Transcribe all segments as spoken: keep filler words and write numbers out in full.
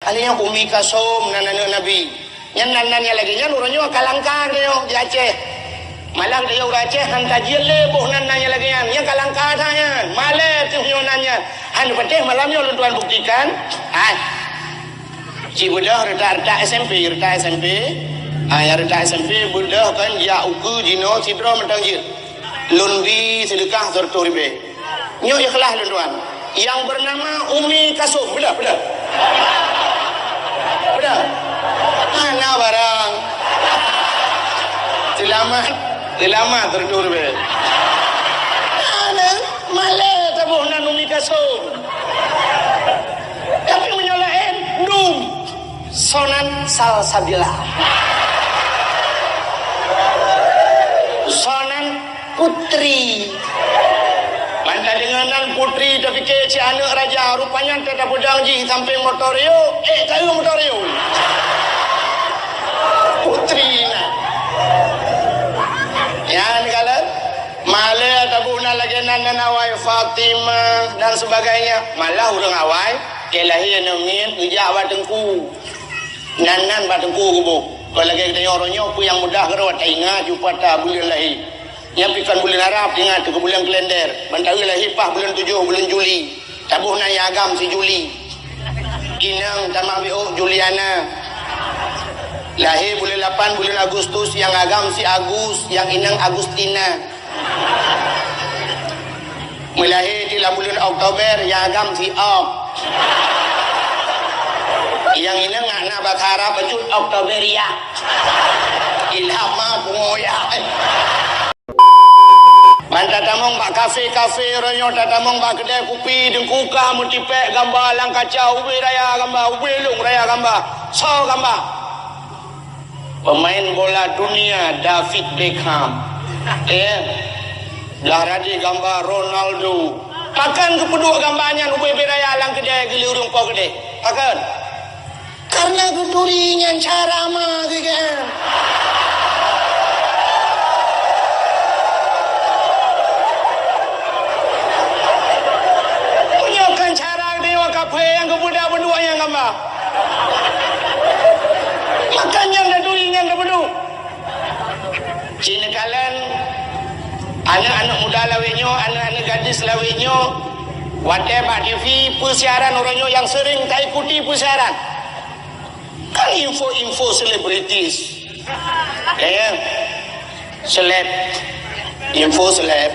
Ahli nyan Umi Kasum nan aneuk Nabi. Nyan nan-nan nyang lagèe nyan uroe nyoe ka langka geutanyoe di Aceh. Malah geutanyoe ureueng Aceh han tajeuet lé boh nan-nan nyang lagèe nyan. Nyan ka langka that nyan. Malèe teuh nyoe nan nyan. Han patéh malam nyoe lôn tuan buktikan. Hai. Ci beudôh reutak-reutak S M P, reutak S M P. Ha, nyang reutak S M P beudôh kon jak ukeue jinoe sidroe mantong jeuet. Lôn bi seudeukah seureutôh ribèe. Nyoe ikhlas lôn tuan. Yang bernama Umi Kasum. Beudôh, beudôh. Beudôh. Hana barang. Seulamat, seulamat seureutôh ribèe. Hana, malèe taboh nan Umi Kasum. Tapi meunyoe laén, dum. Sonan Salsabila. Sonan Putri. Ban tadeungoe nan Putri, tapike cit aneuk raja, rupanya teuh tapeudong jih sampéng motor Rio, ék taeu motor Rio. Putri na. Nyan kalon, malèe taboh nan lagèe nan, nan awai Fatimah dan sebagainya. Malah ureueng awai, keu lahé aneuk miet, geujak bak teungku. Nan-nan bak teungku geuboh. Kon lagèe geutanyoe uroe nyoe, peue nyang mudah keudroe taingat jumpa ta buleuen lahé. Nyan pih kon buleuen Arab, ingat keu buleuen kalender. Ban taeu lahé paih buleuen tujoh, buleuen Juli. Taboh nan nyang agam si Juli. Inong tamah biôh Juliana. Lahé buleuen lapan, buleuen Agustus, nyang agam si Agus, nyang inong Agustina. Meulahé di lam buleuen Oktober, nyang agam si Ok. Nyang inong na bahasa Arab bacut Oktoberia. Ilham ma pungoya. Ban tatamong bak kafe-kafe, uroe nyoe tatamong bak keudè kupi, teungku ka meutipèk gamba lam kaca, ubé raya gamba, ubé lôn raya gamba. Soe gamba? Pemain bola dunia David Beckham. Eh, blah radeh gamba Ronaldo. Pakon geupeuduek gamba nyan ubé-bé raya lam keudè geuli ureueng po keudè? Pakon? Karena geuturi nyan cara ma geuh kan. Meunyoe kon cara geutanyoe kaphé nyang geupeudak peuduek nyang gamba. Maka nyan taturi nyan tapeuduek. Cit neukalon aneuk-aneuk muda lawét nyoe, aneuk-aneuk gadis lawét nyoe, watèe bak T V peusiaran uroe nyoe nyang seuring taikuti peusiaran. Kan info-info selebritis. Ya, ya. Seleb. Info seleb.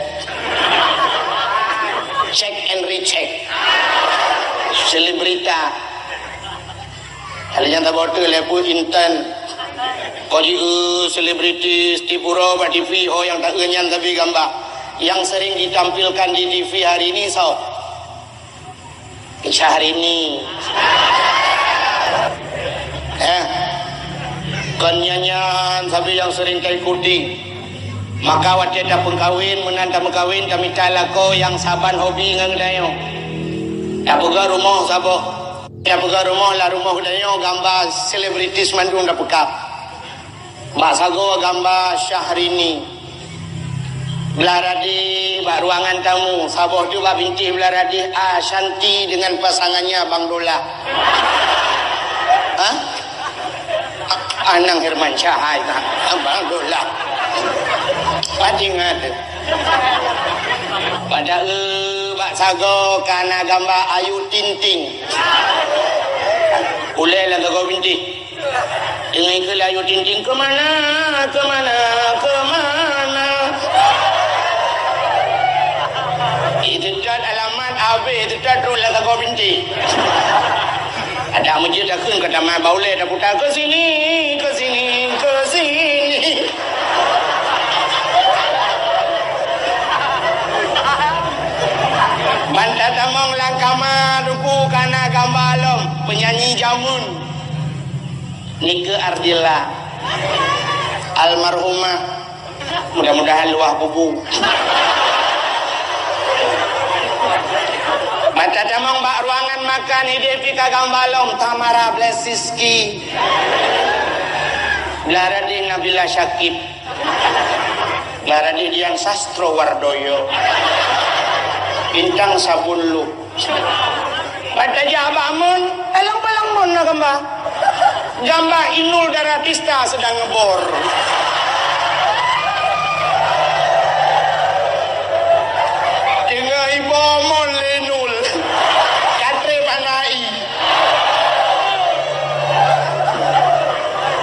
Check and recheck. Selebrita. Hal nyang taboh teuh lé peue intan. Ko jieu selebritis tipu droe bak T V, ho nyang taeu nyan tapi gamba. Nyang sering ditampilkan di T V hari ini soe? Syahrini. Eh, kon nyan-nyan sabe nyang sering taikuti. Maka watèe tapeukawén, meunan tameukawen, tamita lakoe nyang saban hobi ngon geutanyoe. Tapeugah rumoh saboh. Tapeugah rumoh, lam rumoh geutanyoe gamba selebritis mandum tapeukab. Bak sagoe gamba Syahrini. Blah radeh bak ruangan tamu, saboh teuk bak bintéh blah radeh Ashanti dengan pasangannya Bang Dola. Hah? Anang Hermansyah hai na. Bang Dola. Pati ingat. Padahai bak sagoe ka na gamba Ayu Ting Ting. Ulèe lam sagoe bintéh. Deungon keu Ayu Ting Ting, "Kemana, kemana, kemana?" Iteutat alamat, abéh iteutat rot lam sagoe bintéh. Adak meujeuet takheun ka tamah bak ulèe taputa, "Ke sini, ke sini, ke sini." Ban tatamong lam kama, Teungku, ka na gamba lom penyanyi jameun. Nike Ardilla, almarhumah, mudah-mudahan luwah kubu. Ban tatamong bak ruangan makan, idéh pih ka gamba lom Tamara Bleszynsky. Blah radeh Nabila Syakib. Blah radeh Dian Sastrowardoyo. Bintang Sabun Luh. Ban tajak bak mon, along-palong Na gamba. Gamba Inul Daratista sedang ngebor. Teungoh ibomon lé Inul. Ka trép hana i.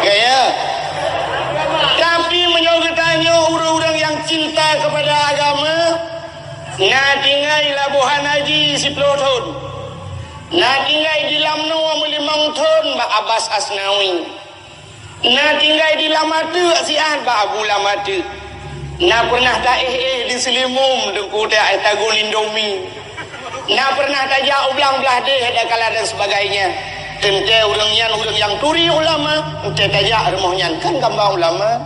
Gaya. Tapi meunyoe geutanyoe ureuëng-ureuëng nyang cinta kepada agama, na tinggai Labuhan Haji siplôh thon. Na tinggai di Lamno meulimong thon bak Abbas Asnawi. Na tinggai di Lamateuk siat bak Abu Lamateuk. Na pernah taéh-éh di Seulimum Teungku Teuak tagun Indomie. Na pernah tajak u Blang Blahdeh, Dakalat dan sebagainya. Teuntée ureuëng nyan ureuëng nyang turi ulama, teuntée tajak rumoh nyan kan gamba ulama.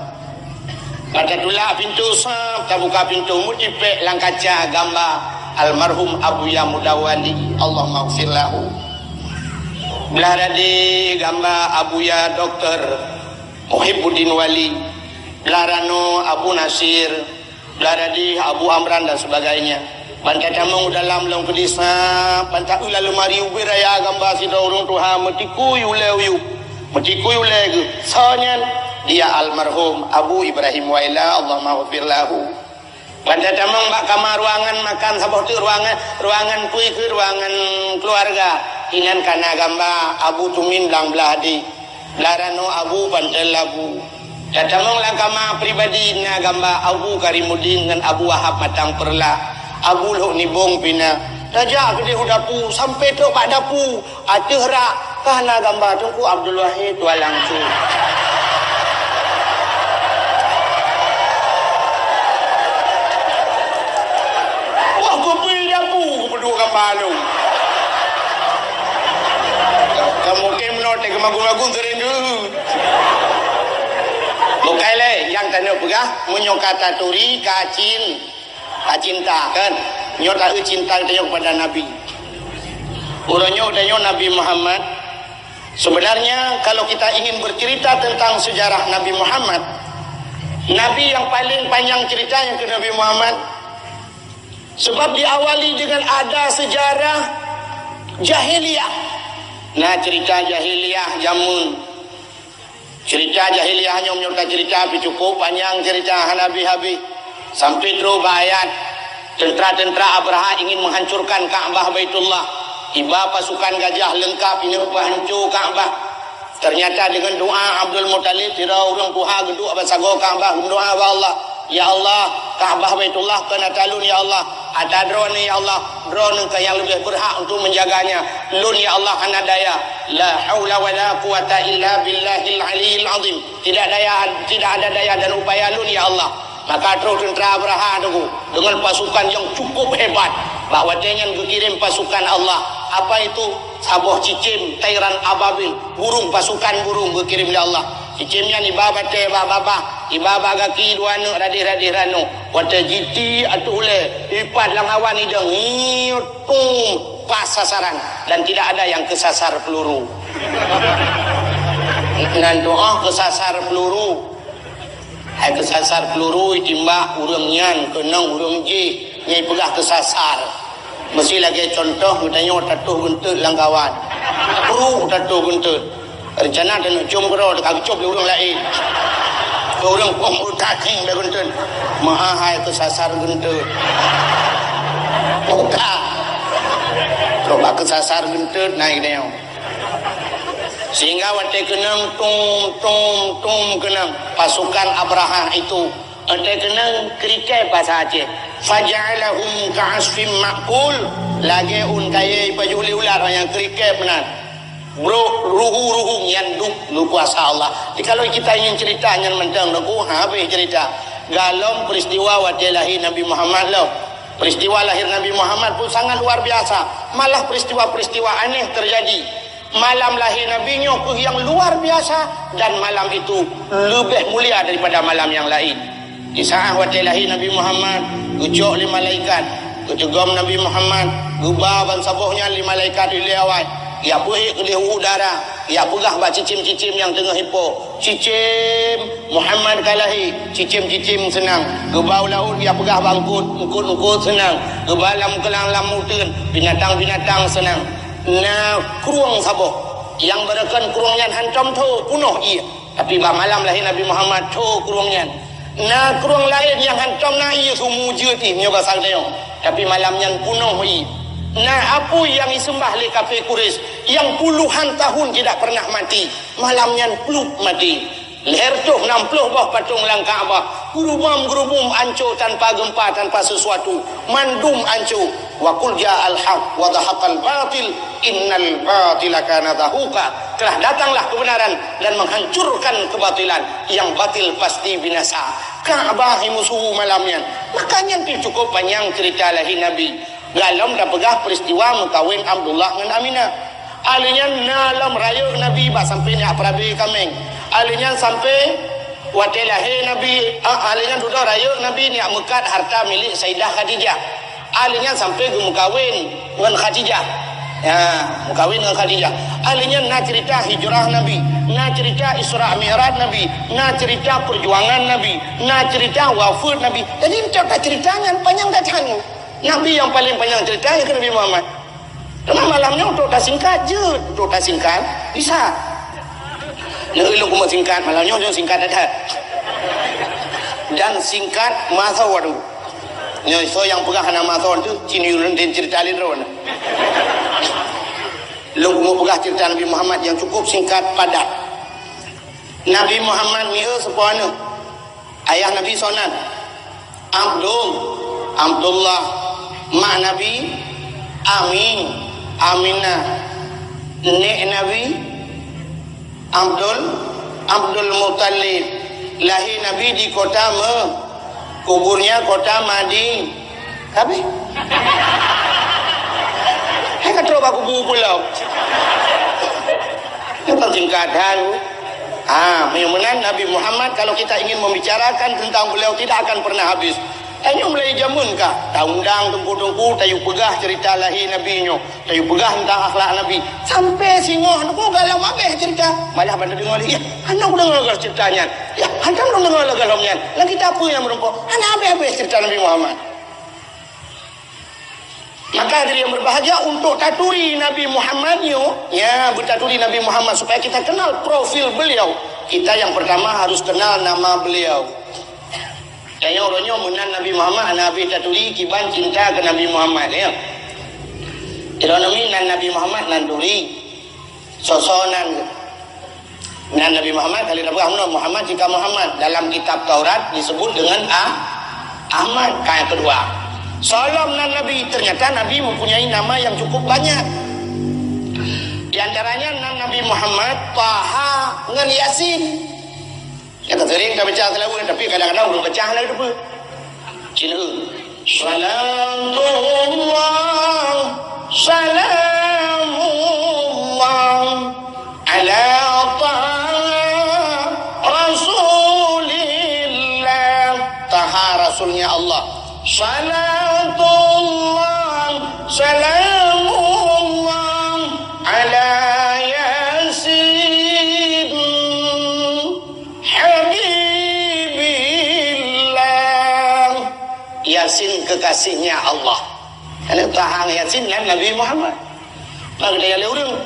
Ka tatulak pintoe sab, tabuka pintoe, meutipék lam kaca gamba almarhum Abuya Mudawali, Allahummaghfir lahu. Blah radé gamba Abuya Doktor Muhibbuddin Wali, blah rano Abu Nasir, blah radé Abu Amran dan sebagainya. Ban tatamong dalam lom keudeh sab, ban taeu lam leumari ubé raya gamba sidroe ureuëng tuha meutikui ulée uyueb, meutikui ulée geuh. Soe nyan? Dia almarhum Abu Ibrahim Waila, Allahummaghfir lahu. Ban tatamong bak kama ruangan makan saboh teuk ruangan, ruangan pui keu ruangan keluarga. Inan ka na gamba Abu Tumin Blang Blahdeh. Blah rano Abu Panten Labu. Tatamong lam kama pribadi na gamba Abu Karimuddin ngon Abu Wahab Matang Peurla, Abu Lhok Nibong Pina. Tajak keudeh u dapu, sampoe trok bak dapu, ateueh rak ka na gamba Teungku Abdul Wahid Tuan Langsung. Wah, geubri dapu geupeuduek gamba lôn. Ka mungken meunoe teuh geumagun-magun seuring deuh. Bukai lé nyang tanyoe peugah, meunyoe ka taturi, ka cin, ka cinta, kan? Nyoe taeu cinta tanyoe kepada Nabi. Uroe nyoe tanyoe Nabi Muhammad. Sebenarnya, kalau kita ingin bercerita tentang sejarah Nabi Muhammad, Nabi yang paling panjang ceritanya ke Nabi Muhammad, sebab diawali dengan ada sejarah jahiliyah. Nah, cerita jahiliyah jameun. Cerita jahiliyah nyoe meunyoe tacerita pih cukup panjang cerita hana habéh-habéh. Sampai trok bak ayat tentara-tentara Abrahah ingin menghancurkan Ka'bah Baitullah. Iba pasukan gajah lengkap ineuk peuhanco Ka'bah. Ternyata dengan doa Abdul Muttalib, sidroe ureuëng tuha geuduek bak sagoe Ka'bah, geudoa bak Allah, "Ya Allah, Ka'bah Baitullah kon ata lôn, ya Allah. Ata Droeneuh, ya Allah. Droeneuh keuh nyang leubeh beurhak untuk menjaganya. Lôn, ya Allah, hana daya." La haula wala quwata illa billahil aliyil azim. Tidak daya, tidak ada daya dan upaya lôn, ya Allah. Maka troh tentara Abrahah tu dengan pasukan yang cukup hebat. Bak watée nyan geukirém pasukan Allah. Apa itu? Saboh cicém, tairan ababil, burung, pasukan burung geukirém lé Allah. Cicém nyan iba batée bak babah, iba bak gaki dua aneuk radeh-radeh rano. Watée jiti ateueh ulée, ipat lam awan idong, ngiut, tum, pas sasaran dan tidak ada yang kesasar peluru. Nan doa kesasar peluru. Hai keusasar peuluru itimbak ureuëng nyan keunong ureuëng jih nyang ipeugah keusasar. Meusi lagée cuntoh geutanyoe tatoh geunteut lam kawan. Pruh tatoh geunteut. Reuncana taneuk com keudroe ka geucop lé ureuëng laén. Keu ureuëng poh utak keng bak geunteut. Meuhai keusasar geunteut. Utak. Coba keusasar geunteut naik geutanyoe. Sehingga watée keunong tum, tum, tum keunong pasukan Abrahah itu, watée keunong krikai basa Aceh, faja'alahum ka'asfim ma'kul, lagée ôn kayée ipajoh lé ulat nyang krikai meunan. Bro, ruhu-ruhu nyan duek lé kuasa Allah. Jadi kalau kita ingin cerita nyan mantong lagu, habéh cerita. Galom peristiwa watée lahé Nabi Muhammad lom. Peristiwa lahir Nabi Muhammad pun sangat luar biasa. Malah peristiwa-peristiwa aneh terjadi. Malam lahé Nabi nyoe keuh nyang luar biasa dan malam itu leubeh mulia daripada malam nyang laén. Di saat watée lahé Nabi Muhammad, geucok lé malaikat, geuteugom Nabi Muhammad, geuba bansaboh nyan lé malaikat ilée awai, geupeuék keudeh u udara, geupeugah bak cicém-cicém nyang teungoh ipo, "Cicém, Muhammad ka lahé." Cicém-cicém seunang. Geuba u laôt, geupeugah bak eungkôt, eungkôt-eungkôt seunang. Geuba lam keulang lam uteuen, binatang-binatang seunang. Na krueng saboh. Nyang beureukan krueng nyan hantom tho peunoh ié. Tapi bak malam lahé Nabi Muhammad tho krueng nyan. Na krueng laén nyang hantom na ié sumu jeuet ih nyoe basa geutanyoe. Tapi malam nyan peunoh ié. Na apui nyang iseumbah lé kafé Quraisy nyang puluhan tahun tidak pernah mati. Malam nyan plup mati. Lhèe reutôh nam ploh boh patong lam Ka'bah, geurubom-geurubom anco tanpa geumpa, tanpa sesuatu, mandum anco. Wa qul ja'al haq wa zahaqal batil, innal batila kana zahuqa. Telah datanglah kebenaran dan menghancurkan kebatilan, yang batil pasti binasa. Ka'bah imusuhu malam nyan. Maka nyan pih cukup panyang cerita lahé Nabi. Galom tapeugah peristiwa meukawen Abdullah ngon Aminah. Alèh nyan na lom rayeuk Nabi bak sampoe nyak peurabe kaméng. Alèh nyan sampoe watèe lahé Nabi, ah, alèh nyan dudoe rayeuk Nabi nyak meukat harta milék Saidah Khadijah. Alèh nyan sampoe geumeukawen ngon Khadijah. Ya, meukawen ngon Khadijah. Alèh nyan na cerita hijrah Nabi, na cerita Isra Mi'raj Nabi, na cerita perjuangan Nabi, na cerita wafeuet Nabi. Jadi, enteuk ka cerita nyan panyang that. Nabi nyang paleng panyang cerita nyan keuh Nabi Muhammad. Teuma malam nyoe untuk tasingkat jeuet, untuk tasingkat bisa. Nyoe ulôn keumeung singkat, malam nyoe, nyoe singkat that. Dan singkat masa waduh. Nyoe soe nyang peugah hana masa tu, cini ulôn den cerita laén droe. Lôn keumeung peugah cerita Nabi Muhammad nyang cukup singkat padat. Nabi Muhammad mieu seupôt aneuk. Ayah Nabi soe nan? Abdul, Abdullah. Mak Nabi, Amin, Aminah. Nek Nabi, Abdul, Abdul Muttalib. Lahé Nabi di kota Me-, kuburnya kota Madi-, Tapi, hai ka trok bak kubu pulo. Nyoe kan singkatan. Ah, meunyoe meunan Nabi Muhammad, kalau kita ingin membicarakan tentang beliau, tidak akan pernah habis. Tanyoe mulai jameun kah, taundang teungku-teungku, tayue peugah cerita lahé Nabi nyoe, tayue peugah tentang akhlak Nabi. Sampai singoh nyoe galom habéh cerita. Malah ban tadeungoe lé, "Yah, hana kudeungoe lagèe cerita nyan. Yah, hantom lôn deungoe lagèe lom nyan. Lam kitab peue nyang meurumpok?" Hana habéh-habéh cerita Nabi Muhammad. Maka hadirin yang berbahagia, untuk taturi Nabi Muhammad nyoe, ya, beutaturi Nabi Muhammad supaya kita kenal profil beliau, kita yang pertama harus kenal nama beliau. Tanyoe uroe nyoe meunan Nabi Muhammad hana habéh taturi kiban cinta keu Nabi Muhammad, ya. Droeneuh nan Nabi Muhammad nan turi. Soe-soe nan, nan Nabi Muhammad, kali tapeugah meunan, Muhammad jika Muhammad. Dalam kitab Taurat disebut dengan Ah-, Ahmad. Ka nyang keudua. Soe lom nan Nabi, ternyata Nabi mempunyai nama yang cukup banyak. Di antaranya nan Nabi Muhammad, Taha, ngon Yasin. Nyang sering tabaca seulaweuet, tapi kadang-kadang ulôn baca hana teupeue. Cina. Salatullah, salamullah, ala Taha Rasulillah. Taha Rasulnya Allah. Salatullah, salamullah, ala Yasin. Habibillah. Yasin kekasihnya Allah. Karena Taha ngon Yasin nan Nabi Muhammad. Maka dia lé ureueng.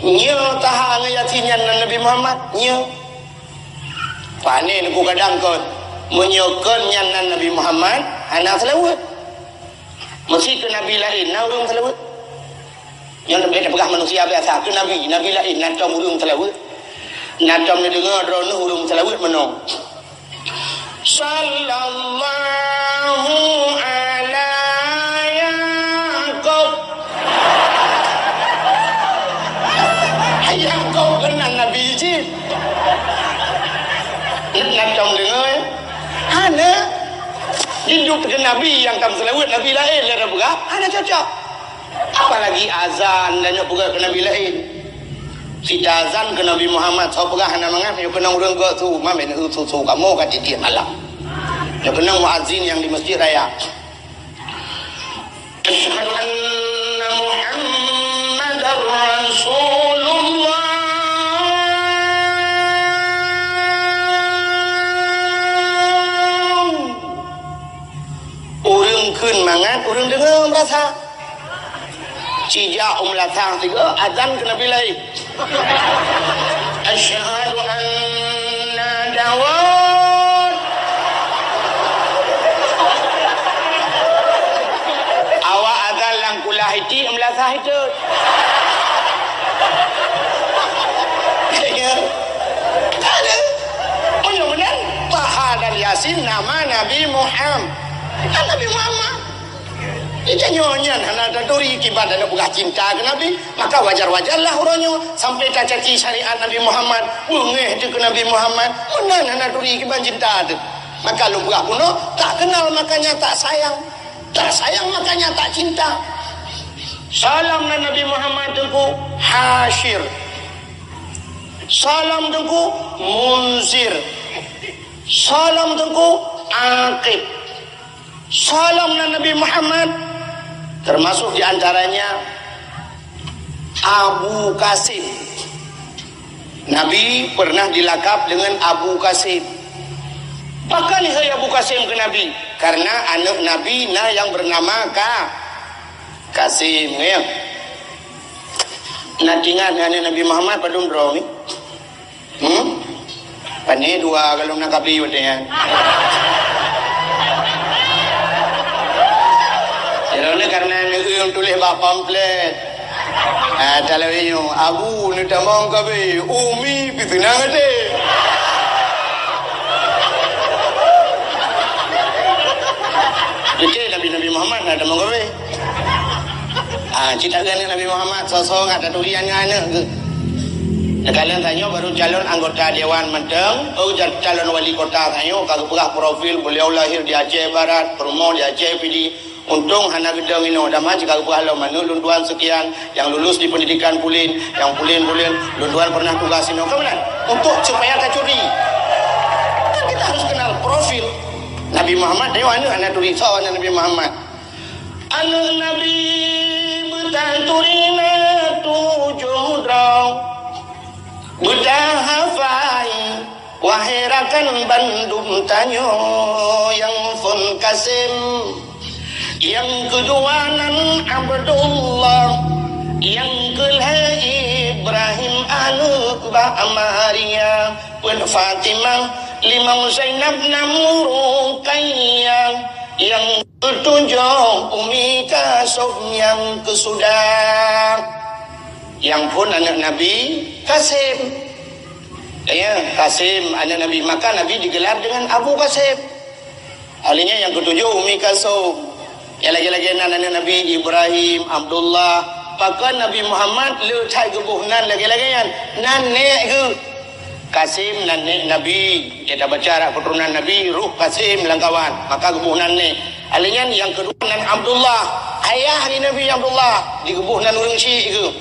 Nyo Taha ngon Yasin nyan nan Nabi Muhammad. Nyo. Pane nyoe kadang kon. Meunyoe kon nyan nan Nabi Muhammad, hana seulaweuet. Meusi keu nabi laén, na ureueng seulaweuet. Nyoe leubeh tapeugah manusia biasa, keu nabi, nabi laén, na tom ureueng seulaweuet. Na tom neudeungoe droeneuh ureueng seulaweuet meunoe. Sallallahu ala Yaqub. Hai Yaqub keunan nabi cit. Na tom deungoe? Hana. Hidup keu nabi nyang tam seulaweuet nabi laén lé tapeugah, hana cocok. Apalagi azan dan nyoe peugah keu nabi laén. Sita azan keu Nabi Muhammad, soe peugah hana mangat, nyoe keunong ureueng gok su, mamén su, su, su, kamoe ka tiep-tiep malam. Nyoe keunong muazin nyang di Masjid Raya. Asyhadu anna Muhammadar Rasulullah. Ureueng kheun mangat, ureueng deungoe meurasa. Sijak u meulasah sigoe, azan keu Nabi laén. Asyhadu anna Dawud. Awak azan lam kulah itik, meulasah itot. Ya. Ada. Meunyoe meunan, Taha dan Yasin nama Nabi Muhammad. Kan Nabi Muhammad. Jadi nyoe nyan hana taturi kiban aneuk peugah cinta keu Nabi, maka wajar-wajarlah uroe nyoe sampai tacaci syariat Nabi Muhammad, beungéh teuh keu Nabi Muhammad, meunan hana turi kiban cinta teuh. Maka lôn peugah bunoe, tak kenal makanya tak sayang, tak sayang makanya tak cinta. Salam nan Nabi Muhammad Teungku Hasyir. Salam Teungku Munzir. Salam Teungku Aqib. Salam nan Nabi Muhammad, termasuk di antaranya Abu Qasim. Nabi pernah dilakab dengan Abu Qasim. Pakon lheueh Abu Qasim keu Nabi? Karena aneuk Nabi na yang bernama Ka-, Qasim, ya. Na tingat aneuk Nabi Muhammad padum droe ni? Hmm? Pane dua kalau nak kabi watée nyan. Ilone karena neueu tuléh bak pamflet. Ah, talawi nyoe, Abu neutamong kabi, Umi pih teunang até. Oke, Nabi, Nabi Muhammad na tamong kabi. Ah, cit agak Nabi Muhammad, soe-soe ngat taturi aneuk-aneuk geuh. Neukalon tanyoe baru calon anggota dewan mantong, oh, ja-, calon wali kota tanyoe ka geupeugah profil beliau lahir di Aceh Barat, peurumoh di Aceh Pidie. Untông hana geudong inoe, dama cit ka geupeugah lom aneuk lôn tuan sekian, yang lulus di pendidikan pulen, yang pulen-pulen, lôn tuan pernah tugas inoe. Ka meunan? Untuk supaya tacuri. Kan kita harus kenal profil Nabi Muhammad, tanyoe aneuk hana turi, soe aneuk Nabi Muhammad. Aneuk Nabi beutah turi na tujoh droe, beutah hafai, wahai rakan bandum tanyoe, nyang phôn Qasim, nyang keudua nan Abdullah, nyang keulhée Ibrahim aneuk bak Maria, peuet Fatimah, limong Zainab, nam Ruqayyah, nyang keutujoh Umi Kalsum nyang keusudah. Nyang phôn aneuk Nabi Qasim. Ya, Qasim aneuk Nabi, maka Nabi digelar dengan Abu Qasim. Ahlinya nyang keutujoh Umi Kalsum. Nyang lagée-lagée nan aneuk Nabi Ibrahim, Abdullah, pakon Nabi Muhammad le that geuboh nan lagée-lagée nyan. Nan nék geuh. Qasim nan nék Nabi, ya tabaca rot keuturonan Nabi, Ruh Qasim lam kawan, maka geuboh nan nék. Alèh nyan nyang keudua nan Abdullah, ayah di Nabi Abdullah, digeuboh nan ureueng syik geuh.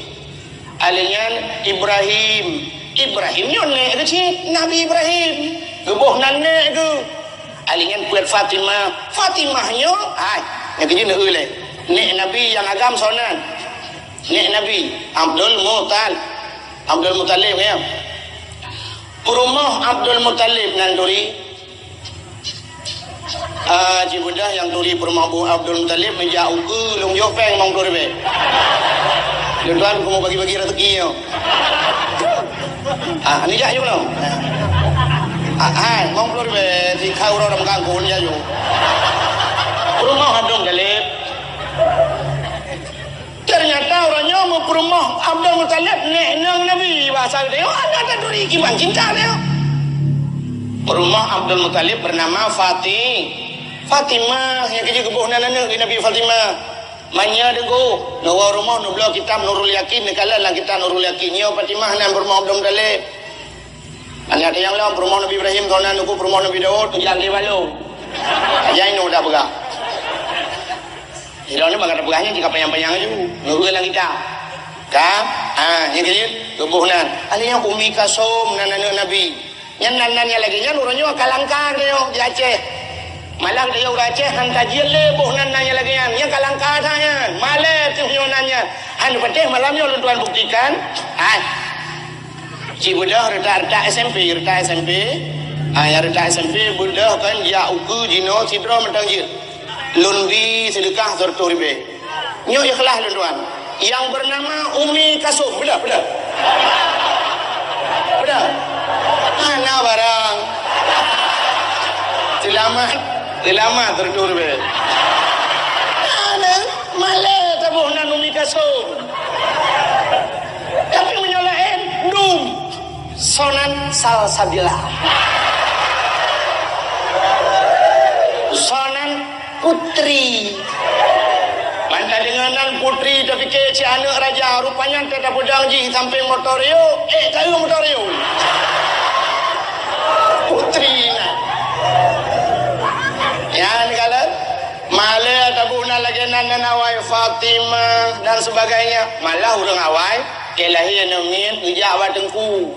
Alèh nyan Ibrahim, Ibrahim nyoe nék geuh cit, Nabi Ibrahim, geuboh nan nék geuh. Alèh nyan peuet Fatimah, Fatimah nyoe, hai, nyang keujeuet neueu lé. Nék Nabi nyang agam soe nan? Nék Nabi, Abdul Mutal-, Abdul Muthalib, ya. Peurumoh Abdul Muthalib nan turi. Ah, cit beudôh nyang turi peurumoh Abu Abdul Muthalib neujak ukeue lôn jok péng limong ploh ribèe. Lôn tuan keumu bagi-bagi rezeki nyoe. Ah, neujak ju lôn. Ah, hai, limong ploh ribèe, sikha uroe lam kangkon jak ju. Peurumoh Abdul Muthalib. Ternyata uroe nyoe meupeurumoh Abdul Muthalib, nék nong Nabi, bahasa geutanyoe hana taturi kiban cinta nyoe. Peurumoh Abdul Muthalib bernama Fati-, Fatimah, nyang keujeuet geuboh nan aneuk di Nabi Fatimah. Manyang deungoe, neuwoe rumoh neubloe kitab Nurul Yakin, neukalon lam kitab Nurul Yakin, nyoe Fatimah nan peurumoh Abdul Muthalib. Aneuk nyang lom peurumoh Nabi Ibrahim, keu nan ukeue peurumoh Nabi Daud, neujak lé balong. Aja inoe dak peugah. Sidroe nyoe bak gata peugah nyan jika panyang-panyang laju. Ngeureueng lam kitab. Ka? Ha, nyang keujeuet geuboh nan. Alèh nyan Ummi Kalsum nan aneuk Nabi. Nyan nan-nan nyang lagèe nyan uroe nyoe ka langka geutanyoe di Aceh. Malam geutanyoe ureueng Aceh han tajeuet lé boh nan-nan nyang lagèe nyan. Nyan ka langka that nyan. Malèe teuh nyoe nan nyan. Han patéh malam nyoe lôn tuan buktikan. Hai. Cit beudôh reutak-reutak S M P, reutak S M P. Ah, nyang reutak S M P beudôh kon jak ukeue jinoe sidroe mantong jeuet. Lôn bi seudeukah seureutôh ribèe. Nyoe ikhlas lôn tuan. Yang bernama Umi Kasum. Belah, belah. Belah. Mana barang? Selamat. Selamat terdur be. Mana? Malée taboh nan Umi Kasum. Tapi meunyoe laén, dum. Sonan Salsabila. Sonan Putri. Mantah deungon nan Putri, tapike cit aneuk raja, rupanya teuh tapeudong jih sampéng motor yo, eh, taeu motor yo. Putri na. Nyan kalon, malée taboh nan lagée nan, nan awai Fatimah dan sebagainya. Malah ureuëng awai, ke lahé aneuk miet, geujak bak teungku.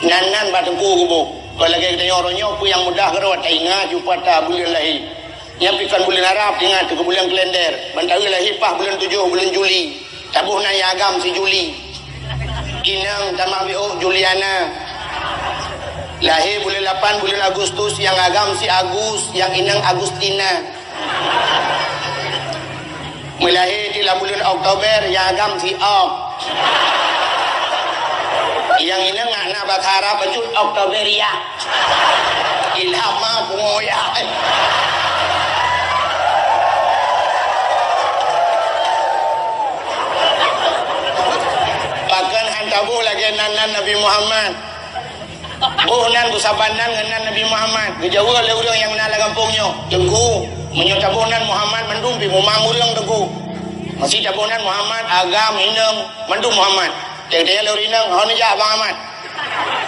Nan-nan bak teungku geuboh. Kon lagée geutanyoe uroe nyoe, peue nyang mudah keudroe taingat ju pat buleuen lahé. Nyan pih kon buleuen Arab, ingat keu buleuen kalender. Ban taeu lahé paih buleuen tujoh, buleuen Juli. Taboh nan nyang agam si Juli. Inong tamah biôh Juliana. Lahé buleuen lapan, buleuen Agustus, nyang agam si Agus, nyang inong Agustina. Meulahé di lam buleuen Oktober, nyang agam si Ok. Nyang inong na bahasa Arab bacut Oktoberia. Ilham ma pungo ya. Pakon han taboh lagée nan-nan Nabi Muhammad. Boh nan beusaban nan ngon nan Nabi Muhammad. Geujaweueb lé ureuëng nyang na lam gampông nyoe, "Teungku, meunyoe taboh nan Muhammad mandum pih mumang ureuëng, Teungku. Meusé taboh nan Muhammad, agam, inong, mandum Muhammad." Teuntèe lé ureuëng inong, "Hon jak Bang Ahmad.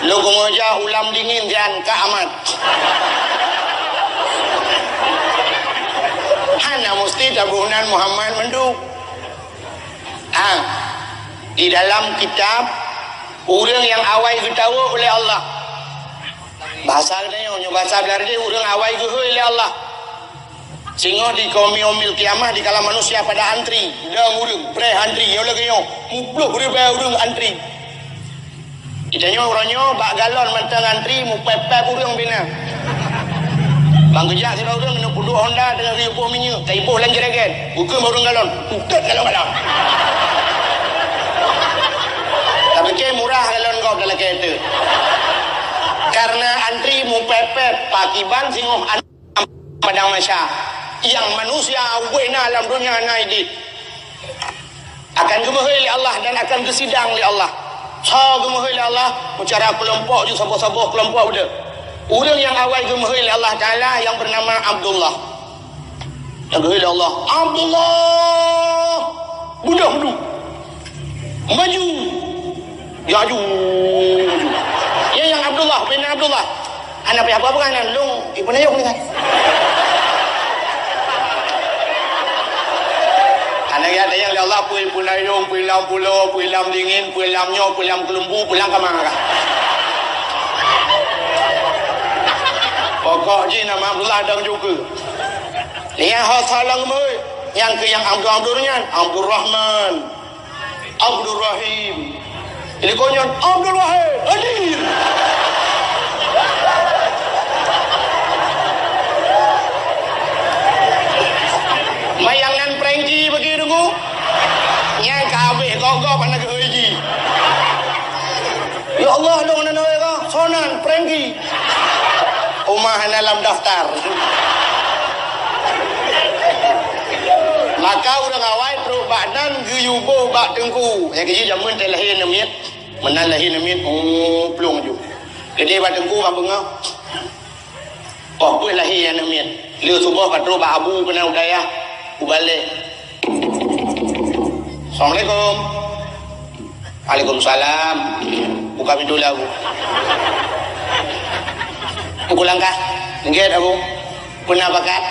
Lôn keumeung jak ulam dingin sian Kak Ahmad." Hana musti taboh nan Muhammad mandum. Ah, di dalam kitab, ureuëng nyang awai geutawök lé Allah. Bahasa geutanyoe, nyoe bahasa Beurani, ureuëng awai geuhôi lé Allah. Singoh di Yaumil Qiyamah, dikala manusia pada antri, dong ureuëng, preh antri, nyoe lagée nyoe, muploh ribée ureuëng antri. Geutanyoe uroe nyoe bak galon mantong antri, mupép-pép ureuëng bina. Ban geujak sidroe ureuëng neuk peuduek honda deungon riboh minyeuk, taiboh lam jerigen. Bukon bak ureuëng galon, utet galon-galon. Tapike murah galon gob dalam keuteuk. Karena antri mupép-pép, pakiban singoh an- Padang Mahsyar, nyang manusia ubé na lam donya na idéh, akan geumeuhôi lé Allah dan akan geusidang lé Allah. Soe geumeuhôi lé Allah? Meucara keulompok ju saboh-saboh keulompok udah. Ureuëng nyang awai geumeuhôi lé Allah Taala nyang beunama Abdullah. Nyang geuhôi lé Allah, "Abdullah!" Beudôh meudu. Maju. Ya, aju. Maju. Ya, nyang Abdullah bin Abdullah. Hana payah peugah nan, lôn ipeunayong nyan. Hana ya, tanyong lé Allah, peue ipeunayong, peue lam pulo, peue lam dingin, peue lam nyoe, peue lam keulumbu, peue lam kama kah. Pokok jih nama Abdullah dang juga. Lihat ho salang meuy, nyang keu nyang Abdul Abdul nyan, Abdurrahman. Abdurrahim. Jadi konyol Abdul Wahid hadir. Mayang nan Frankie bagi deungoe. Nyang ka habéh gok-gok aneuk geuhôi jih. Ya Allah, dong nan awai ka, sonan Frankie. Uma hana lam daftar. Maka ureuëng awai trok bak nan geuyue boh bak teungku. Nyang keujih jameun teuh lahé aneuk miet. Meunan lahé aneuk miet, oh, plueng ju. Keudeh bak teungku ka beungoh. Poh peuet lahé aneuk miet. Lheueh suboh ka trok bak abu keunan u dayah, u balek. Assalamualaikum. Waalaikumsalam. Buka pintu lé abu. Pukul langkah. Nggét abu. Peuna pakat.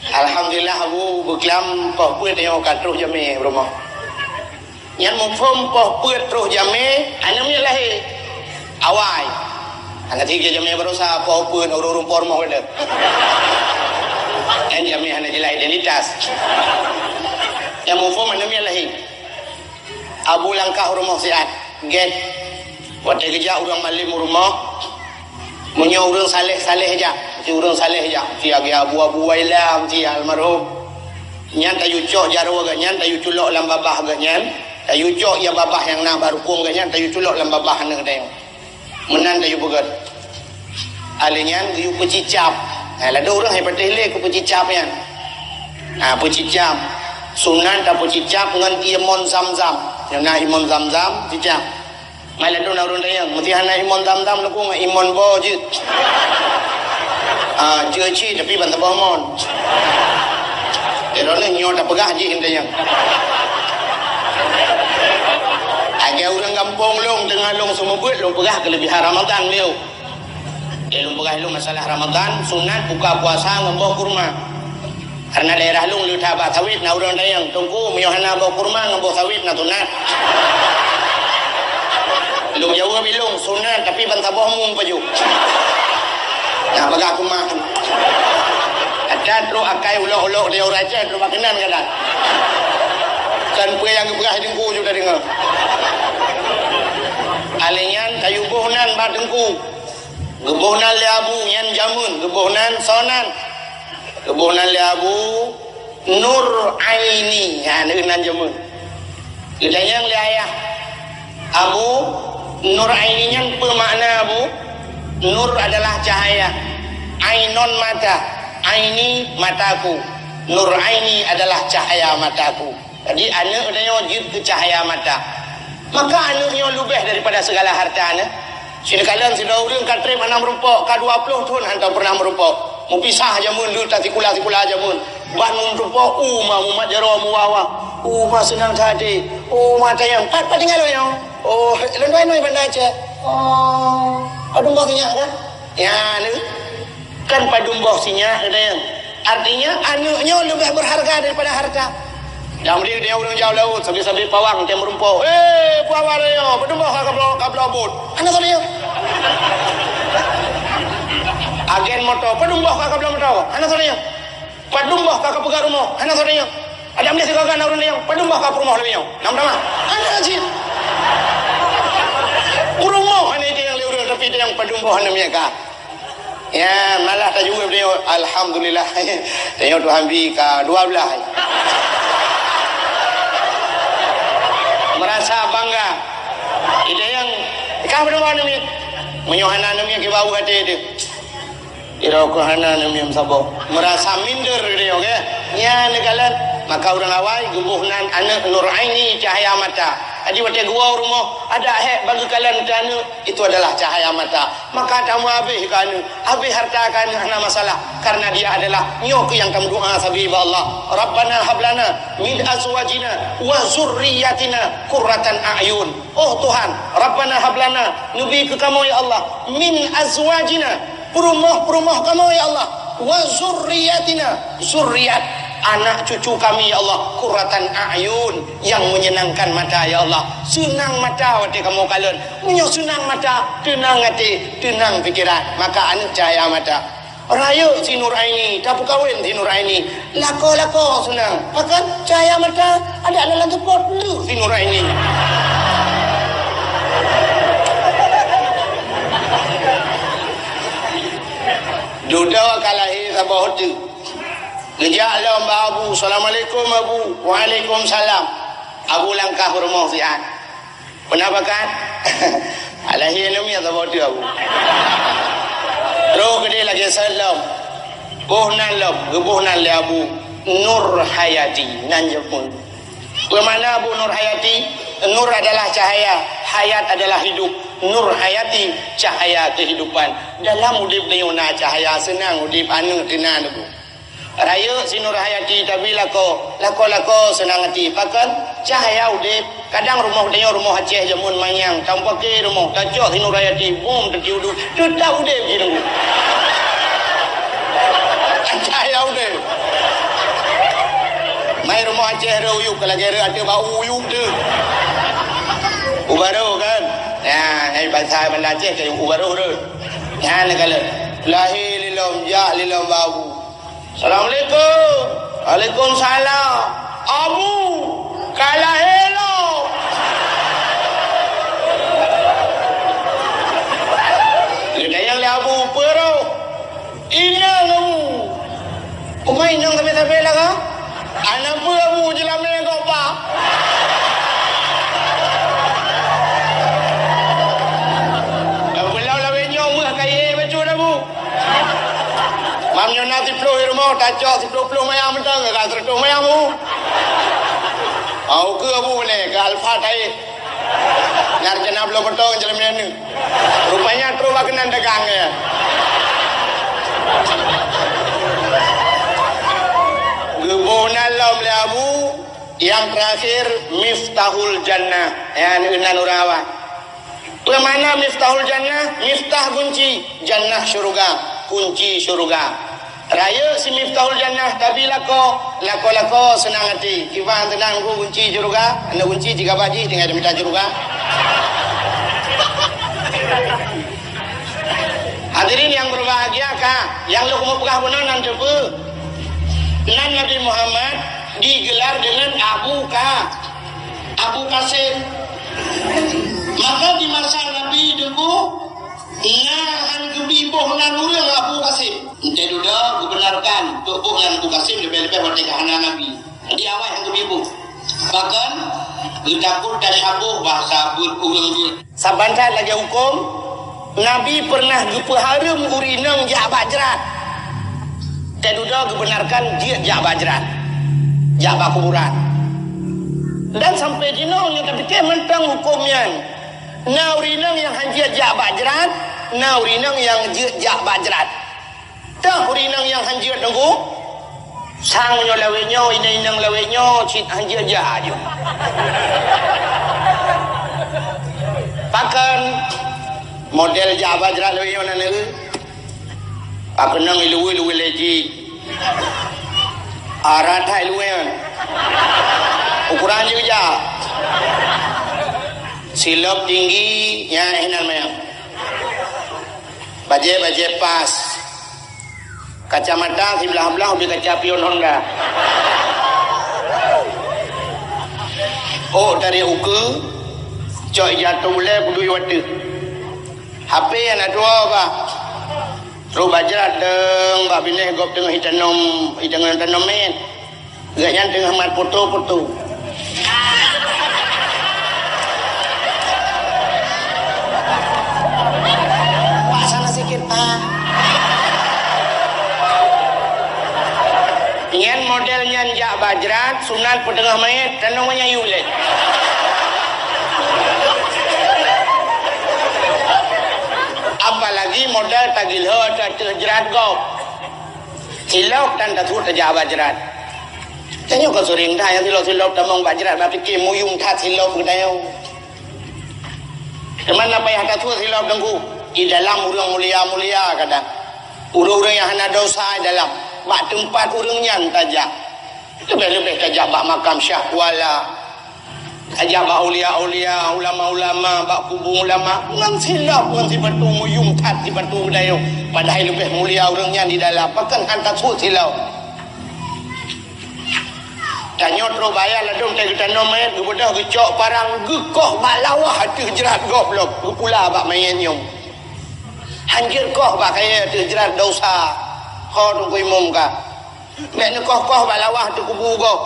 Alhamdulillah abu beuklam poh peuet nyoe ka troh jamé rumoh. Nyan muphom poh peuet troh jamé aneuk miet lahé. Awai. Hana tiga jamé baroesa poh peuet ureuëng-ureuëng po rumoh geude. Nyan jamé hana jeulaih identitas. Nyan muphom aneuk miet lahé. Abu langkah u rumoh siat, gét. Watée geujak ureuëng malem u rumoh, meunyoe ureuëng saleh-saleh jak, meusti ureuëng saleh jak, meusti lagée Abu-Abu Waila, meusti almarhum. Nyan tayue cok jaroe geuh nyan, tayue culok lam babah geuh nyan, tayue cok ya babah nyang na bak rukong geuh nyan, tayue culok lam babah aneuk tanyoe. Meunan tayue peugét. Alèh nyan geuyue peucicab. Nah, ladôm ureuëng hai patéh lé keu peucicab nyan. Nah, peucicab. Sunat tapeucicab ngon ié mon zam-zam. Nyang na ié mon zam-zam, cicab. Ngai ladôm na ureuëng tanyong, meusti hana ié mon zam-zam leuku ngon ié mon bo jeuet. Ah, jeuet cit, tapi ban saboh mon. Droeneuh nyoe tapeugah jih tanyong. Lagèe ureuëng gampông lôn, teungoh lôn seumeubeuet, lôn peugah keuleubihan Ramadhan lé. Eh, lôn peugah lôn masalah Ramadhan, sunat buka puasa ngon boh kurma. Karena daerah lôn le that bak sawét, na ureuëng tanyong, "Teungku, meunyoe hana boh kurma ngon boh sawét na sunat?" Lôn jaweueb lôn, "Sunat, tapi ban saboh mung pajoh." Nah, peugah keumah. Ada trok akai ulok-ulok di ureuëng Aceh, trok bak keunan kadang. Kan peue nyang geupeugah teungku ju tadeungoe. Alèh nyan tayue boh nan bak teungku. Geuboh nan lé Abu nyan jameun, geuboh nan soe nan. Geuboh nan lé Abu Nur Aini, nyan nan jameun. Geutanyong lé ayah, "Abu, Nur Aini nyan peue makna, Abu?" Nur adalah cahaya. Ainon mata, aini mataku. Nur Aini adalah cahaya mataku. Jadi, aneuk tanyoe jeuet keu cahya mata. Maka aneuk nyoe leubeh daripada segala harta nyoe. Sikalon sidroe ureuëng ka treb hana meurumpok, ka dua ploh thon hantom pernah meurumpok. Meupisah jameun, le tasikula-sikula jameun. Ban meurumpok, uma mumat jaroe meuwa-wa. Uma seunang that até. Uma tanyong, "Pat, pat tinggai lôn nyoe?" "Oh, lôn dua inong Banda Aceh." "Oh, padum boh sinyak kan?" Ya, ni. Kan padum boh sinyak, kata nyan. Artinya, aneuk nyoe leubeh berharga daripada harta. Nyang meunan dia ureuëng jauh laôt, sabe-sabe pawang, tiang meurumpok. "Eh, peue haba nyoe? Padum boh ka bloe, ka bloe bot?" Hana soe tanyong. Agen moto, "Padum boh ka, ka bloe moto?" Hana soe tanyong. "Padum boh ka, ka peugah rumoh?" Hana soe tanyong. Adak meunan sigoe na ureuëng tanyong, "Padum boh ka peurumoh lagèe nyoe? Nam tamah?" Hana cit. Peurumoh hana itanyong lé ureuëng, tapi itanyong padum boh aneuk miet ka. Ya, malah tajaweueb tanyoe, "Alhamdulillah." Tanyoe Tuhan bi ka dua belas. Merasa bangga. Itanyong, "Ka padum boh aneuk miet?" Meunyoe hana aneuk miet, keu bau até teuh. Sidroe keuh hana aneuk miet saboh. Merasa minder dia, oke? Nyan neukalon. Maka ureuëng awai geuboh nan aneuk Nur Aini cahaya mata. Jadi watèe geuwoe rumoh, adak hék bak geukalon keu aneuk, itu adalah cahaya mata. Maka tameubah keu aneuk, habéh harta keu aneuk hana masalah, karena dia adalah nyoe keuh nyang tameudoa sabe bak Allah, "Rabbana hablana min azwajina wa zurriyatina qurratan a'yun." Oh Tuhan, Rabbana hablana, neubi keu kamoe ya Allah, min azwajina, peurumoh-peurumoh kamoe ya Allah, wa zurriyatina, zuriat, anak cucu kami ya Allah, qurratan a'yun, yang menyenangkan mata ya Allah. Seunang mata watèe kamoe kalon. Meunyoe seunang mata, teunang até, teunang pikeran, maka aneuk cahya mata. Rayeuk si Nur Aini, tapeukawen si Nur Aini. Lakoe-lakoe seunang. Pakon cahya mata adak na lam seupôt, leuh si Nur Aini. Dudoe ka lahé saboh teuk. Geujak lom bak Abu, "Assalamualaikum, Abu." "Waalaikumsalam." Abu langkah u rumoh siat. Peuna pakat? Alahé aneuk miet saboh teuk Abu. Troh keudéh lagèe sot lom. Boh nan lom, geuboh nan lé Abu Nur Hayati, nan jameun. Peue makna Abu Nur Hayati? Nur adalah cahaya, hayat adalah hidup. Nur Hayati, cahaya kehidupan. Dalam udép tanyoe na cahaya, seunang udép aneuk teunan Abu. Rayeuk si Nur Hayati tabi lakoe, lakoe-lakoe seunang até. Pakon? Cahya udép. Kadang rumoh tanyoe rumoh Aceh jameun manyang, tamupaké rumoh, tacok si Nur Hayati, bum, teuti udép, teutap udép jih teungku. Cahya udép. Mai rumoh Aceh rhot u yup, ka lagèe rhot ateueh bak u yup teuh. U barô kan? Nyan, ai bansa Banda Aceh keu u barô rhot. Nyan neukalon. Lahé lé lom, jak lé lom bak Abu. "Assalamualaikum." "Waalaikumsalam." "Abu, ka lahé lom." Geutanyong lé Abu, "Peue roh?" "Inong, Abu." "Peue inong sabe-sabe lagèe?" "Aneuk Meunyoe na siplôh di rumoh, tacok siplôh ploh mayang mantong, ka seratus mayang bu. Ah, ukeue bu nyoe, ka alfa taéh. Nyang rencana bloe mantong jalan meunyoe. Rupanya trôk bak keunan dagang nyan. Geuboh nan lom lé Abu, nyang teurakhir Miftahul Jannah. Nyan nan ureuëng awai. Peue makna Miftahul Jannah? Miftah gunci, jannah syeuruga, kunci syeuruga. Rayeuk si Miftahul Jannah, tapi lakoe, lakoe-lakoe seunang até. Kiban seunang ku gunci syeuruga, aneuk gunci cit gabak jih tinggai mita syeuruga. Hadirin yang berbahagia, ka nyang lôn keumeung peugah bunoe nan teupeue? Nan Nabi Muhammad digelar dengan Abu Ka-, Abu Qasim. Maka di masa Nabi Teungku, na han geubi boh nan ureuëng Abu Qasim. Entah dudoe geubenarkan untuk boh nan Abu Qasim leubeh-leubeh watée ka hana Nabi. Di awai han geubi boh. Bahkan geutakot tasyaboh bahasa buet ureuëng jeuet. Saban that lagée huköm, Nabi pernah geupeuhareuem ureuëng inong jak bak jrat. Teududoe geubenarkan jeuet jak bak jrat, jak bak kuburan. Dan sampai jinoe nyang tapike mantong huköm nyan. Na ureuëng inong nyang han jeuet jak bak jrat, na ureuëng inong nyang jeuet jak bak jrat. Teuh ureuëng inong nyang han jeuet Teungku. Sang nyoe lawét nyoe, inong-inong lawét nyoe cit han jeuet jak aju. Pakon model jak bak jrat lawét nyoe nan nyoe. Pakon nang iluwi-luwi lé jih. Arat hai luwi nyan. Ukuran jih jak. Silop tinggi, nyan eh nan manyang. Bajée-bajée pas. Kacamata siblah-blah ubé kaca pion Honda. Oh, dari ukeue, cok ija ateueh ulée pudui wateuh. H P aneuk dua bah. Trok bak jrat deueng bak binéh gob teungoh itanom, itanom tanom mét. Gobnyan teungoh mat foto-foto. Wak sana sikit, Pak. Nyan model nyan jak bak jrat, sunat peuteungoh manyét, tanong meunyayu lé. Apalagi model tagilho ateueh jrat gob. Silop dan tasut tajak bak jrat. Tanyoe ka seuring dah nyang silop-silop tamong bak jrat, bak pike muyum that silop geutanyoe. Teuma na payah tasut silop Teungku. Di dalam ureuëng mulia-mulia kadang. Ureuëng-ureuëng nyang hana desya di dalam. Bak teumpat ureuëng nyan tajak. Leubeh-leubeh tajak bak makam Syah Kuala. Tajak bak aulia-aulia, ulama-ulama, bak kubu ulama, ngon silop, ngon sipatu muyum that sipatu geutanyoe. Padahai leubeh mulia ureuëng nyan di dalam, pakon han tasut silop. Tanyoe trok bak ayah ladôm teuh geutanom manyét, geubeudôh geucok parang, geukoh bak lawah ateueh jrat gob lom, geupula bak manyét nyoe. Han jeuet koh bak kayée ateueh jrat desya, ho Teungku Imum ka. Bék neukoh-koh bak lawah ateueh kubu gob.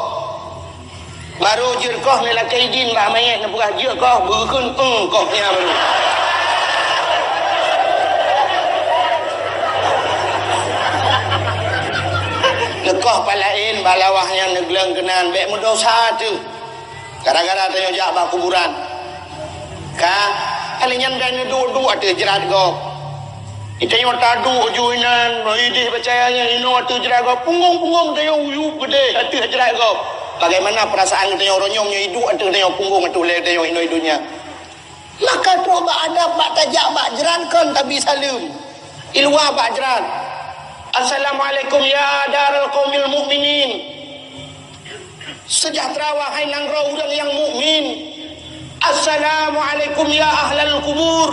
Barô jeuet koh neulakée idin bak manyét neupeugah jeuet koh, beukheun, "Eung," koh nyan barô. Neukoh pat laén bak lawah nyan neugleueng keunan, bék meudesya teuh. Gara-gara tanyoe jak bak kuburan. Ka, kali nyan dai neuduek-duek ateueh jrat gob. Geutanyoe taduek ju inan, ideh peucaya nyan inoe ateueh jrat gob, punggong-punggong geutanyoe uyueb geudeh ateueh jrat gob. Bagaimana perasaan geutanyoe uroe nyoe meunyoe iduek ateueh geutanyoe punggong ateueh ulée geutanyoe inoe donya? Maka trok bak adab bak tajak bak jrat kon tabi saleuem. Iluwa bak jrat. Assalamualaikum ya daral qaumil mukminin. Sejahtera wahai nanggroe ureuëng nyang mukmin. Assalamualaikum ya ahlal kubur.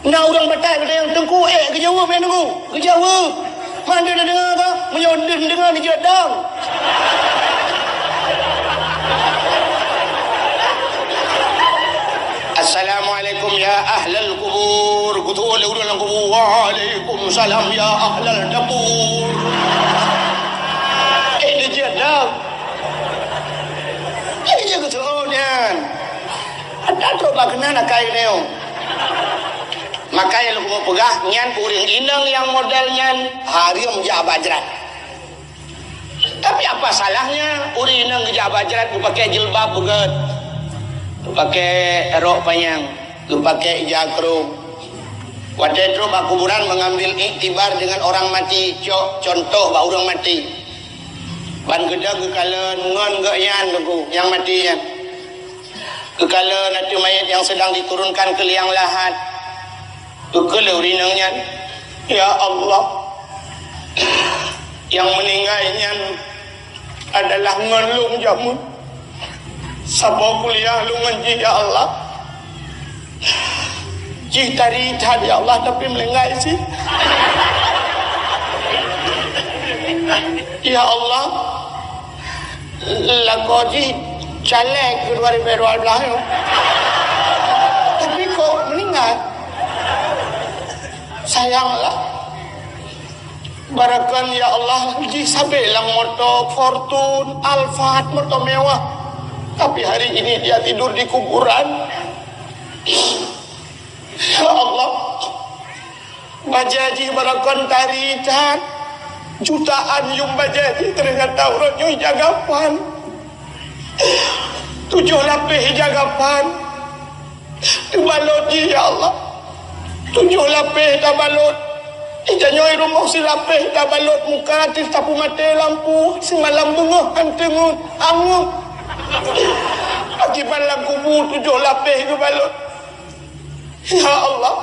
Na ureuëng batai geutanyoe Teungku, ék geujaweueb ya Teungku? Geujaweueb. Man deuh neudeungoe ka? Meunyoe deuh neudeungoe neujeuet dong. Assalamualaikum ya ahlal kubur. Geuteuôt lé ureuëng lam kubu. Waalaikumsalam ya ahlal dapur. Ék neujeuet dong. Jadi dia kata, "Oh, nyan. Ada trok bak keunan akai keuneuk." Maka nyang lôn peugah, nyan ureuëng inong nyang model nyan hareuem jak bak jrat. Tapi apa salahnya ureuëng inong geujak bak jrat, geupakai jilbab beugét, geupakai rok panyang, geupakai ija krông? Watée trok bak kuburan mengambil iktibar dengan orang mati, cok contoh bak ureuëng mati. Ban geudong geukalon ngon geuh nyan, Teungku, nyang mati nyan. Geukalon ateueh manyét nyang sedang diturunkan keu liang lahat. Geukheun lé ureuëng inong nyan, "Ya Allah, nyang meuninggai nyan adalah ngon lôn jameun. Saboh kuliah lôn ngon jih, ya Allah. Jih tari that, ya Allah, tapi meuninggai cit. Ya Allah, lakoe jih caleg keu dua ribu dua belas nyoe. Tapi kok meuninggai? Sayang lah." Barakan, ya Allah, jih sabé lam moto Fortuner, Alphard, moto mewah. Tapi hari ini dia tidur di kuburan. Ya Allah, bajée jih barakan tari that, jutaan yuem bajée jih, ternyata uroe nyoe ija kafan. Tujoh lapéh ija kafan. Teubalot jih, ya Allah. Tujoh lapéh tabalot. Ija nyoe rumoh silapéh tabalot muka, teuh tapeumaté lampu, simalam beungoh han teungeut, angeuk. Akiban lam kubu tujoh lapéh geubalot. Ya Allah,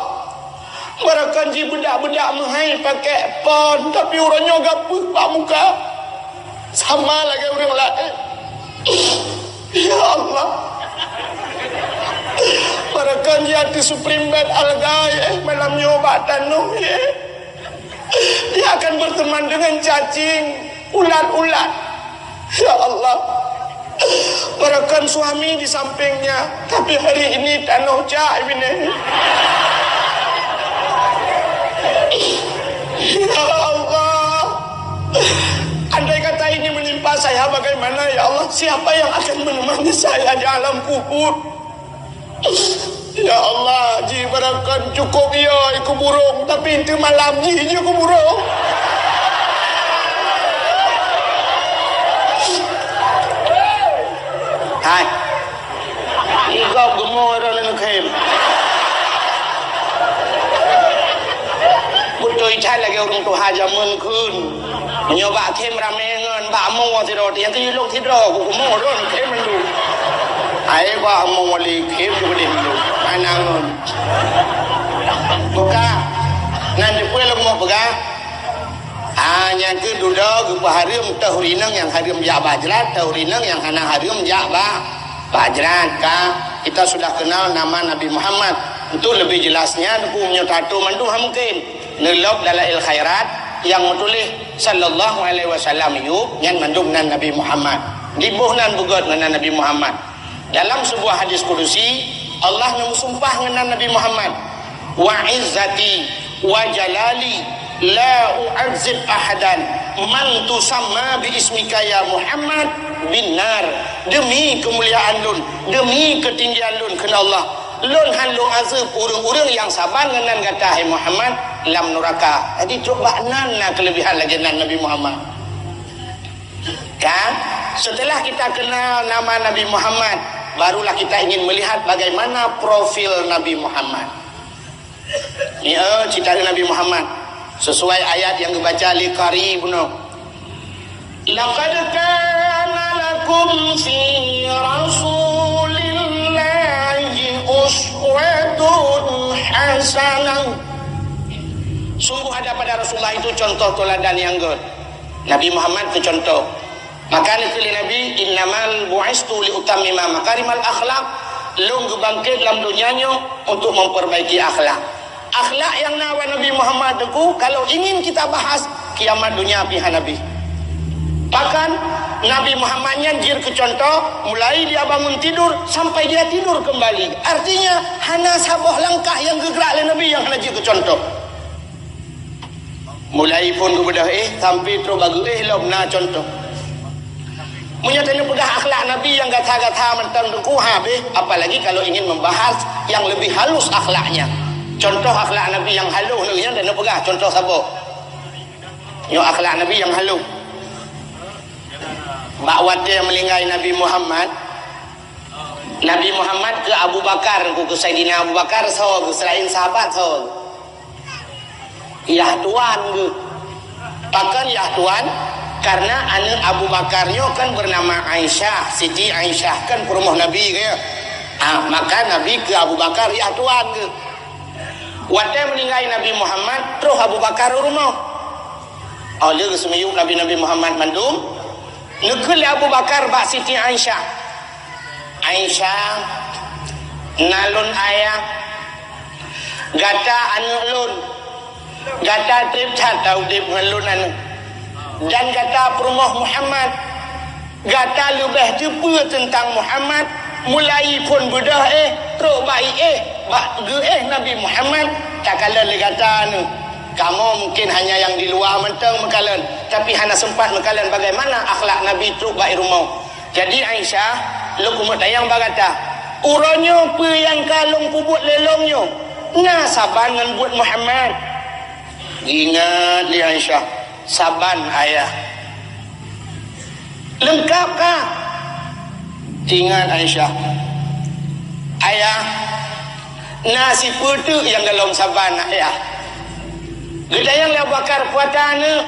barakan jih beudak-beudak meuhai pakék pon, tapi uroe nyoe gapeuh bak muka. Sama lagée ureuëng laén. Ya Allah. Barakan jih ateueh Supreme Bed alga, ya, malam nyoe bak tanoh, ya. Dia akan berteman dengan cacing, ulat-ulat. Ya Allah. Barakan suami di sampingnya, tapi hari ini tanoh cak binéh. Ya Allah. Andai kata ini menimpa saya, bagaimana, ya Allah? Siapa yang akan menemani saya di alam kubur? Ya Allah, jih barakan cukup yo ikeu burong, tapi teumalam jih jih ikeu burong. Hai. Igop geumoe droe neukhém. Beutôi that lagée ureuëng tuha jameun kheun. Meunyoe bak khém ramé ngon bak amoe sidroe, nyang keuneuk lôn sidroe, kukumoe droe neukhém mandum. Hai bak amoe wali khém tu keudeh mandum. Hana ngon. Buka. Ngan dipeue lôn mau peugah? Ah, nyang keu dudoe geupeuhareuem teuh ureuëng inong nyang hareuem jak bak jrat, teuh ureuëng inong nyang hana hareuem jak bak, bak jrat ka. Kita sudah kenal nama Nabi Muhammad. Untuk lebih jelasnya, Teungku, meunyoe tato mandum han mungken. Neulok Dalail Khairat nyang meutuléh sallallahu alaihi wasallam yub nyan mandum nan Nabi Muhammad. Diboh nan beugét ngon nan Nabi Muhammad. Dalam sebuah hadis kudusi, Allah neumeusumpah ngon nan Nabi Muhammad, "Wa izzati wa jalali la u'azzib ahadan man tusamma bi ismika ya Muhammad bin nar." Demi keumuliaan lôn, demi keutinggian lôn, kheun Allah, lôn han lôn azeueb ureuëng-ureuëng nyang saban ngon nan gata, hai Muhammad, lam nuraka. Jadi, trok bak nan na keuleubihan lagée nan Nabi Muhammad. Kan? Setelah kita kenal nama Nabi Muhammad, barulah kita ingin melihat bagaimana profil Nabi Muhammad. Ni, eh, cerita Nabi Muhammad. Sesuai ayat nyang geubaca lé qari bunoe. "Laqad kana lakum fi Rasulillahi uswatun hasanah." Sungguh ada pada Rasulullah itu contoh teladan yang gét. Nabi Muhammad keu contoh. Maka neukheun lé Nabi, "Innamal bu'istu li utammima makarimal akhlak." Lôn geubangket lam donya nyoe untuk memperbaiki akhlak. Akhlak nyang na bak Nabi Muhammad, Teungku, kalau ingin kita bahas, kiamat donya pih hana bih. Bahkan, Nabi Muhammad nyan jeuet keu contoh, mulai dia bangun tidur sampai dia tidur kembali. Artinya, hana saboh langkah nyang geugrak lé Nabi nyang hana jeuet keu contoh. Mulai phon geubeudôh éh sampai trok bak geuéh lom na contoh. Meunyoe taneuk peugah akhlak Nabi nyang gata-gata mantong, Teungku, habéh, apalagi kalau ingin membahas yang lebih halus akhlaknya. Contoh akhlak Nabi nyang halôh lagée nyan, dan neupeugah contoh saboh. Nyoe akhlak Nabi nyang halôh. Bak watée meuninggai Nabi Muhammad, Nabi Muhammad keu Abu Bakar, keu Saidina Abu Bakar soe, keu seulaén sahabat soe. Yah tuan geuh. Pakon yah tuan? Karena aneuk Abu Bakar nyoe kan bernama Aisyah, Siti Aisyah kan peurumoh Nabi geuh. Ah, maka Nabi keu Abu Bakar yah tuan geuh. Watée meuninggai Nabi Muhammad, troh Abu Bakar u rumoh. Oh, lheueh geuseumeuyueb Nabi, Nabi Muhammad mandum, neukheun lé Abu Bakar bak Siti Aisyah, "Aisyah, na lôn ayah, gata aneuk lôn, gata treb that taudeb ngon lôn aneuk, dan gata peurumoh Muhammad. Gata leubeh teupeue teuntang Muhammad, mulai phon beudôh éh, trok bak iéh, bak geuéh Nabi Muhammad, takalon lé gata nyoe. Kamoe mungken hanya nyang di luwa mantong meukalon, tapi hana seumpat meukalon bagaimana akhlak Nabi trok bak i rumoh. Jadi Aisyah, lôn keumeung tanyong bak gata, uroe nyoe peue nyang ka lôn peubuet lé lôn nyoe, na saban ngon buet Muhammad?" Ingat lé Aisyah, "Saban, Ayah." "Leungkap kah?" Ingat Aisyah, "Ayah, na sipeue teuk nyang golom saban, Ayah." Geutanyong lé Abu Bakar, "Peue ata nyoe?"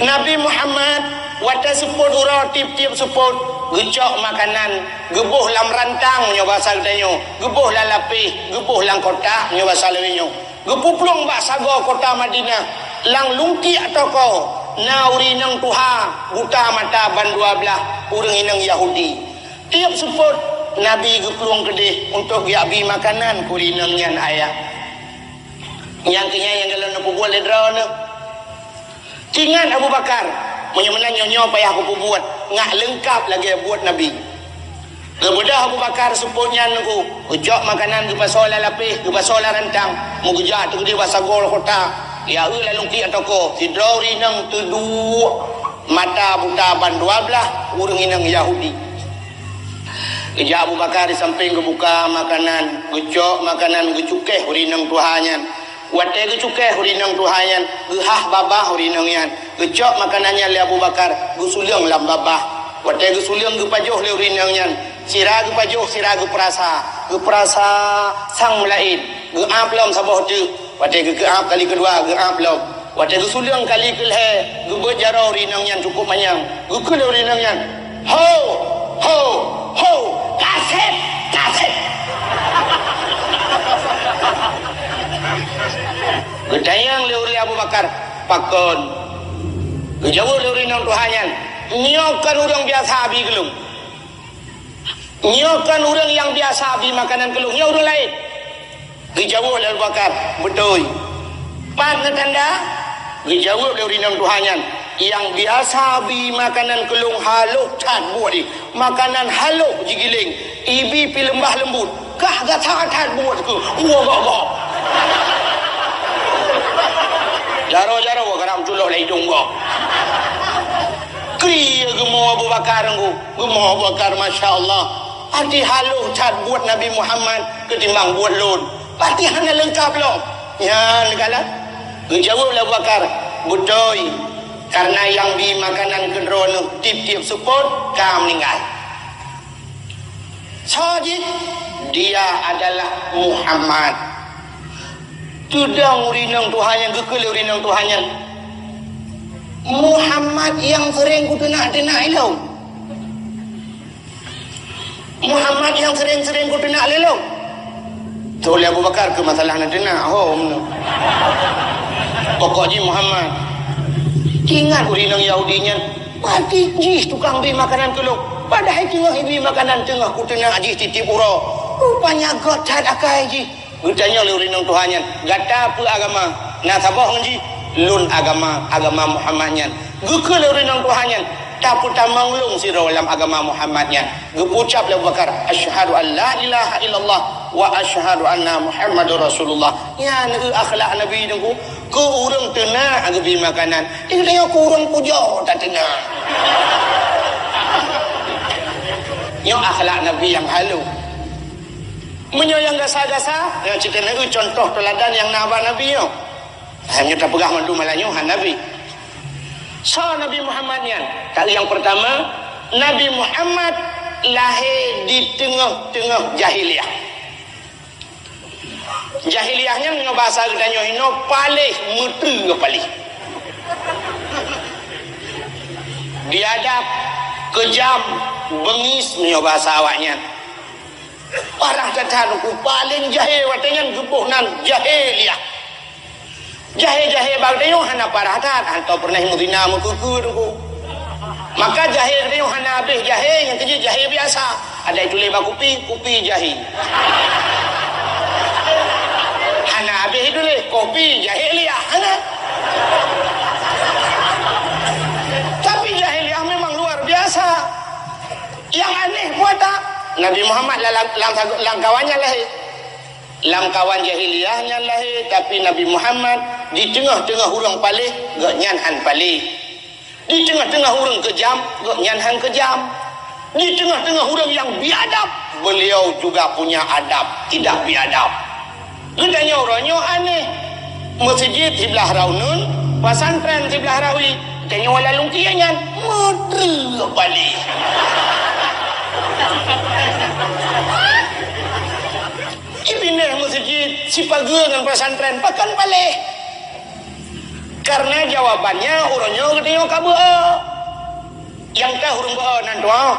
Nabi Muhammad, watée seupôt uroe, tieb-tieb seupôt, geucok makanan, geuboh lam rantang meunyoe basa geutanyoe, geuboh lam lapéh, geuboh lam kotak meunyoe basa lawét nyoe. Geupuplueng bak sagoe kota Madinah, lam lungkiek toko, na ureuëng inong tuha, buta mata ban dua blaih, ureuëng inong Yahudi. Tieb seupôt, Nabi geuplueng keudeh untuk geujak bi makanan keu ureuëng inong nyan, Ayah. Nyang keu nyan nyang golom neupeubuet lé droeneuh. Ingat Abu Bakar, meunyoe meunan nyoe-nyoe payah kupeubuet, ngat leungkap lagée buet Nabi. Geubeudôh Abu Bakar seupôt nyan ngon geucok makanan geupasoe lam lapéh, geupasoe lam rantang, meugeujak teukeudeh bak sagoe kota, ya eu lam lungkiek toko, sidroe ureuëng inong teuduek mata buta ban dua blaih, ureuëng inong Yahudi. Geujak Abu Bakar di sampéng geubuka makanan, geucok makanan, geucukéh ureuëng inong tuha nyan. Watée geucukéh ureuëng inong tuha nyan, geuhah babah ureuëng inong nyan. Geucok makanan nyan lé Abu Bakar, geusuleueng lam babah. Watée geusuleueng geupajoh lé ureuëng inong nyan, sira geupajoh, sira geupeurasa. Geupeurasa sang meulaén, geuab lom saboh teuk. Watée geukeuab kali keudua, geuab lom. Watée geusuleueng kali keulhée, geubeuet jaroe ureuëng inong nyan cukup manyang. Geukheun lé ureuëng inong nyan, "Ho! Ho! Ho! Kaseb! Kaseb!" Geutanyong lé ureuëng Abu Bakar, "Pakon?" Geujaweueb lé ureuëng inong tuha nyan, "Nyoe kon ureuëng biasa bi keu lôn. Nyoe kon ureuëng nyang biasa bi makanan keu lôn, nyoe ureuëng laén." Geujaweueb lé Abu Bakar, "Beutôi." "Pat na tanda?" Geujaweueb lé ureuëng inong tuha nyan, "Nyang biasa bi makanan keu lôn halôh that buet jih. Makanan halôh jigiléng, ibi pih leumbah leumbut. Kah gata that buet keuh, woe gob-gob. Jaroe-jaroe karab tulok lam idong gob." Kri geumo Abu Bakar ngon Geumoe Abu Bakar, masya Allah, até halôh that buet Nabi Muhammad keutimbang buet lôn. Pati hana leungkab lom. Nyan gala. Geujaweueb lé Abu Bakar, "Beutôi, kareuna nyang bi makanan keu droeneuh tieb-tieb seupôt ka meuninggai." Soe jih? "Dia adalah Muhammad." Teudong ureueng inong tuha nyan, geukheun lé ureueng inong tuha nyan, "Muhammad nyang seuréng kuteunak-teunak ilôn. Muhammad nyang seuréng-seuréng kuteunak lé lôn." Tho lé Abu Bakar keu masalah na teunak, hom. Pokok jih Muhammad. Ingat ureueng inong Yahudi nyan, "Pati jih tukang bi makanan keu lôn. Padahai teungoh ibi makanan teungoh kuteunak jih tieb-tieb uroe. Rupanya göt that akai jih." Geutanyong lé ureueng inong tuha nyan, "Gata peue agama?" "Na saboh ngon jih." "Lôn agama, agama Muhammad nyan." Geukheun lé ureueng inong tuha nyan, "Tapeutamong lôn sidroe lam agama Muhammad nyan." Geupeucab lé Abu Bakar, "Asyhadu an la ilaha illallah wa asyhadu anna Muhammadar Rasulullah." Nyan keuh akhlak Nabi nyoe keuh, keu ureueng teunak geubi makanan. Di geutanyoe keu ureueng pujoe tateunak. Nyoe akhlak Nabi nyang halôh. Meunyoe nyang gasa-gasa, nyan cit keuneuk contoh teuladan nyang na bak Nabi nyoe. Hanya tapeugah mandum malam nyoe han Nabi. Soe Nabi Muhammad nyan? Kali nyang pertama, Nabi Muhammad lahé di teungoh-teungoh jahiliyah. Jahiliyah nyan nyoe bahasa geutanyoe inoe paléh, meutreue paléh. Biadab, keujam, beungis meunyoe bahasa awaknyan. Parah that-that Teungku, paléng jahé watée nyan geuboh nan jahiliyah. Jahé-jahé bak tanyoe hana parah that, hantom peureunah meuzina meukeue-keue Teungku. Maka jahé tanyoe hana habéh jahé nyang keujeuet jahé biasa. Ada tuléh bak kupi, kupi jahé. Hana habéh tuléh, kopi jahiliyah, hana. Tapi jahiliyah memang luar biasa. Nyang aneh peue that, Nabi Muhammad lam, lam, lam kawan nyan lahé. Lam kawan jahiliyah nyan lahé, tapi Nabi Muhammad di teungoh-teungoh ureuëng paléh, gobnyan han paléh. Di teungoh-teungoh ureuëng keujam, gobnyan han keujam. Di teungoh-teungoh ureuëng nyang biadab, beliau juga punya adab, tidak biadab. Geutanyoe uroe nyoe aneh. Meuseujid siblah rot uneun, pesantren siblah rot wie. Geutanyoe lam lungkie nyan, meudreuk paléh. Ipinéh meuseujid sipageue ngon pesantren, pakon paléh? Karena jawabannya uroe nyoe geutanyoe ka beuo. Nyang ka ureuëng beuo nan tuoh,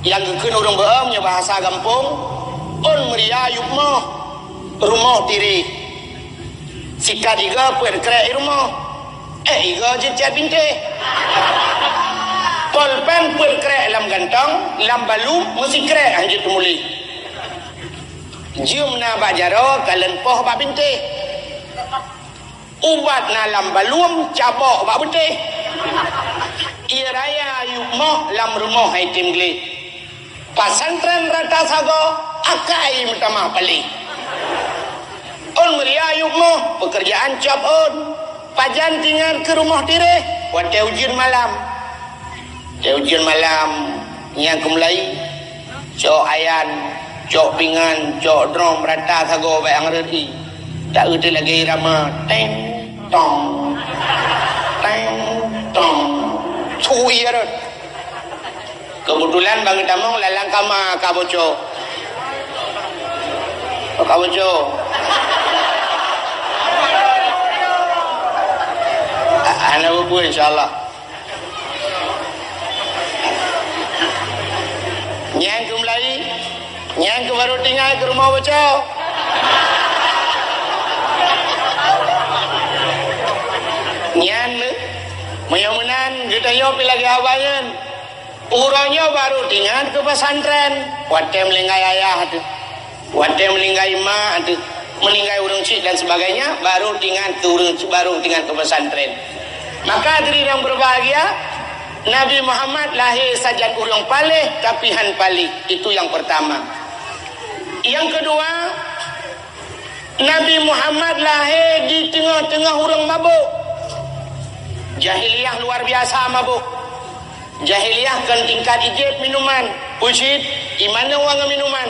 nyang geukheun ureuëng beuo meunyoe bahasa gampông, ôn meuria yup moh, rumoh tireh. Sikat iga peuet krek i rumoh, ék iga jeuet cat bintéh. Polpen peuet krek lam gantong, lam balum meusikrek hanjeuet teumuléh. Jeuem na bak jaroe, kalon poh bak bintéh. Ubat na lam balum, cabok bak beutéh. Ie raya yup moh, lam rumoh hai tem gleh. Pesantren rata sagoe, akai meutamah paléh. Ôn meuria yup moh, peukeurjaan cop ôn. Pajan tingat keu rumoh tireh, watée ujeuen malam. Watée ujeuen malam, nyang keumeulai, cok ayan, cok pingan, cok drom rata sagoe bak nyang rhot ié. Taeu teuh lagée irama, teng, tong, teng, tong. Su ié rhot. Keubeutulan bak geutamong lam kama ka boco. Ka boco. Hana peue-peue, insya Allah. Nyan keumeulai, nyan keuh barô tinggai keu rumoh boco. Nyan, meunyoe meunan, geutanyoe pih lagée haba nyan. Uroe nyoe barô teuingat keu pesantren, watée meuninggai ayah teuh, watée meuninggai mak teuh, meuninggai ureuëng chik dan sebagainya, barô teuingat keu ureuëng, barô teuingat keu pesantren. Maka hadirin yang berbahagia, Nabi Muhammad lahé sajan ureuëng paléh, tapi han paléh. Itu yang pertama. Yang kedua, Nabi Muhammad lahé di teungoh-teungoh ureuëng mabök. Jahiliyah luar biasa mabök. Jahiliyah kon tingkat jieb minuman, pucit, iman ngon minuman.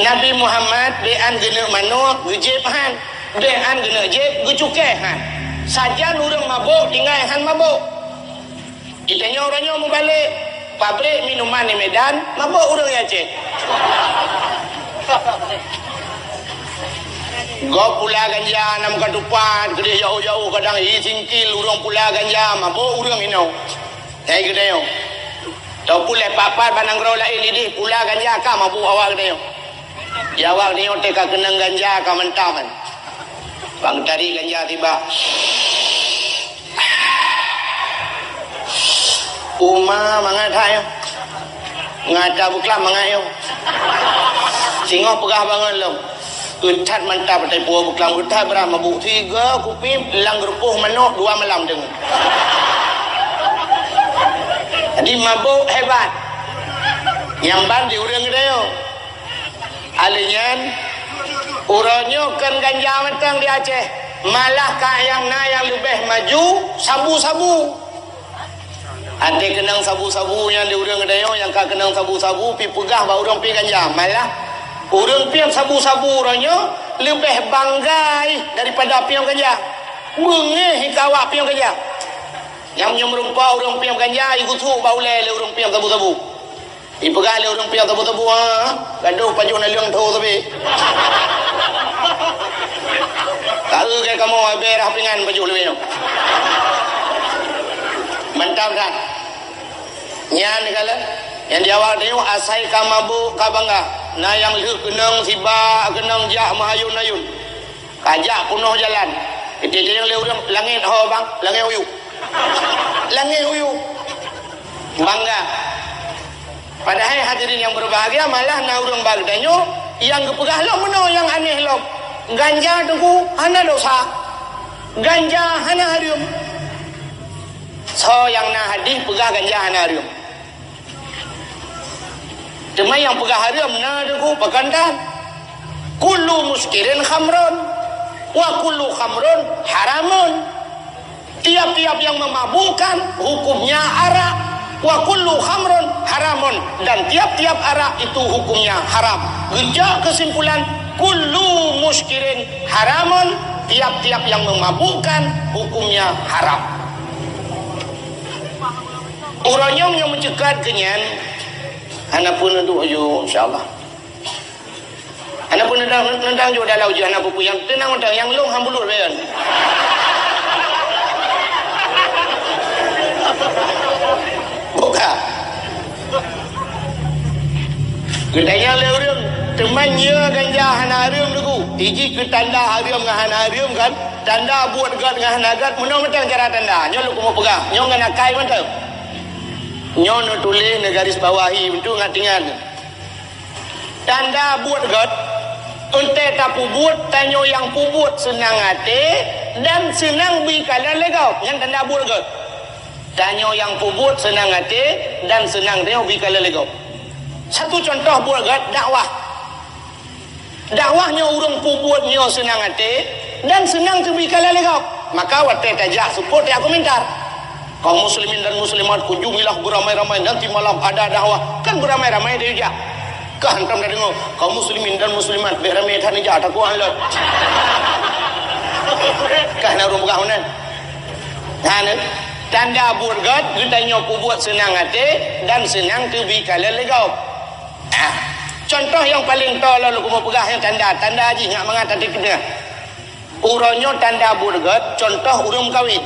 Nabi Muhammad bék an geuneuk manoe geujieb han, bék an geuneuk jieb geucukée han. Sajan ureuëng mabök tinggai han mabök. Geutanyoe uroe nyoe mubalek, pabrik minuman di Medan, mabök ureuëng di Aceh. Gob pula ganja nam ka tupat, keudeh jauh-jauh kadang i singkil ureuëng pula ganja, mabök ureuëng inoe. Hai geutanyoe. Tau pulai pat-pat bak nanggroe laén ideh pula ganja ka mabök awak geutanyoe. Di awak geutanyoe teuka keunong ganja ka mantap kan. Bang tarik ganja tiba. Uma mangat hai. Ngata buklam mangat yo. Singoh peugah bangon lom. Euthat mantap taipo buklam euthat beurah mabuk tiga kupi lam geurupoh manok dua malam deungon. Jadi mabuk hebat. Nyang ban di ureuëng geutanyoe. Aleuh nyan, uroe nyoe kon ganja mantong di Aceh, malah ka nyang na nyang leubeh maju, sabu-sabu. Até keunong sabu-sabu nyan di ureuëng geutanyoe nyang ka keunong sabu-sabu pi peugah bak ureuëng pi ganja, malah Ureuëng piôh sabu-sabu uroe nyoe leubeh bangga daripada piôh ganja. Beungéh ka awak piôh ganja. Nyang meunyoe meureumpok ureuëng piôh ganja, igusuk bak ulée lé ureuëng piôh sabu-sabu. Ipeugah lé ureuëng piôh sabu-sabu, "Ha, gadoh pajoh naleueng tho sabe." Taeu keu kamoe, abée rhah pingan pajoh leubeh nyoe. Mantap that. Nyan kalon, nyang di awak tanyoe asai ka mabök ka bangga. Na nyang lheueh keunong siba, keunong jak meuhayun-hayun. Ka jak peunoh jalan. Iteueng lé ureuëng, "Langét ho, Bang, langét uyuek." Langét uyuek. Bangga. Padahai hadirin yang berbahagia, malah na ureuëng bak geutanyoe nyang geupeugah lom meunoe nyang aneh lom. Ganja teungku hana dosa. Ganja hana hareuem. Soe nyang na hadih peugah ganja hana hareuem? Teuma nyang peugah hareuem na teungku pakon that? Kullu muskirin khamrun, wa kullu khamrun haramun. Tiap-tiap yang memabukkan hukumnya arak, wa kullu khamrun haramun, dan tiap-tiap arak itu hukumnya haram. Geucok keusimpulan, kullu muskirin haramun, tiap-tiap yang memabukkan hukumnya haram. Uroe nyoe nyang meuceukat keu nyan, hana peue neuduek ju, insya Allah. Hana peue neudang, neudang ju dalam ujeuen, hana peue-peue nyang teunang mantong, nyang lôn han bulut bayan. Buka. Geutanyong lé ureuëng, "Teuma nyoe ganja hana hareuem, Teungku?" Iji keu tanda hareuem ngon hana hareuem kan? Tanda buet gét ngon hana gét, meunoe mantong cara tanda. Nyoe lôn keumeung peugah, nyoe ngon akai mantong. Nyoe neutuléh, neugaris bawahi, beutôi ngat tinggai. Tanda buet gét, eunteuk tapeubuet, tanyoe nyang peubuet seunang até dan seunang bri kalon lé gob. Nyan tanda buet gét. Tanyoe nyang peubuet seunang até dan seunang tanyoe bri kalon lé gob. Satu contoh buet gét, dakwah. Dakwah nyoe ureuëng peubuet nyoe seunang até dan seunang teubri kalon lé gob. Maka watée tajak seupôt tajak komentar. Kaum muslimin dan muslimat, kunjungilah beramai-ramai, nanti malam ada dakwah. Kan beramai-ramai tajak. Kah hantom tadeungoe, kaum muslimin dan muslimat, bék ramé that neujak, takot han lôn. Kah na ureuëng peugah meunan? Nah, ni, tanda buet gét, geutanyoe peubuet seunang até dan seunang teubri kalon lé gob. Ah, contoh nyang paleng toe lôn keumeung peugah nyang tanda, tanda jih nyak mangat até keuneuk. Uroe nyoe tanda buet gét, contoh ureuëng meukawen.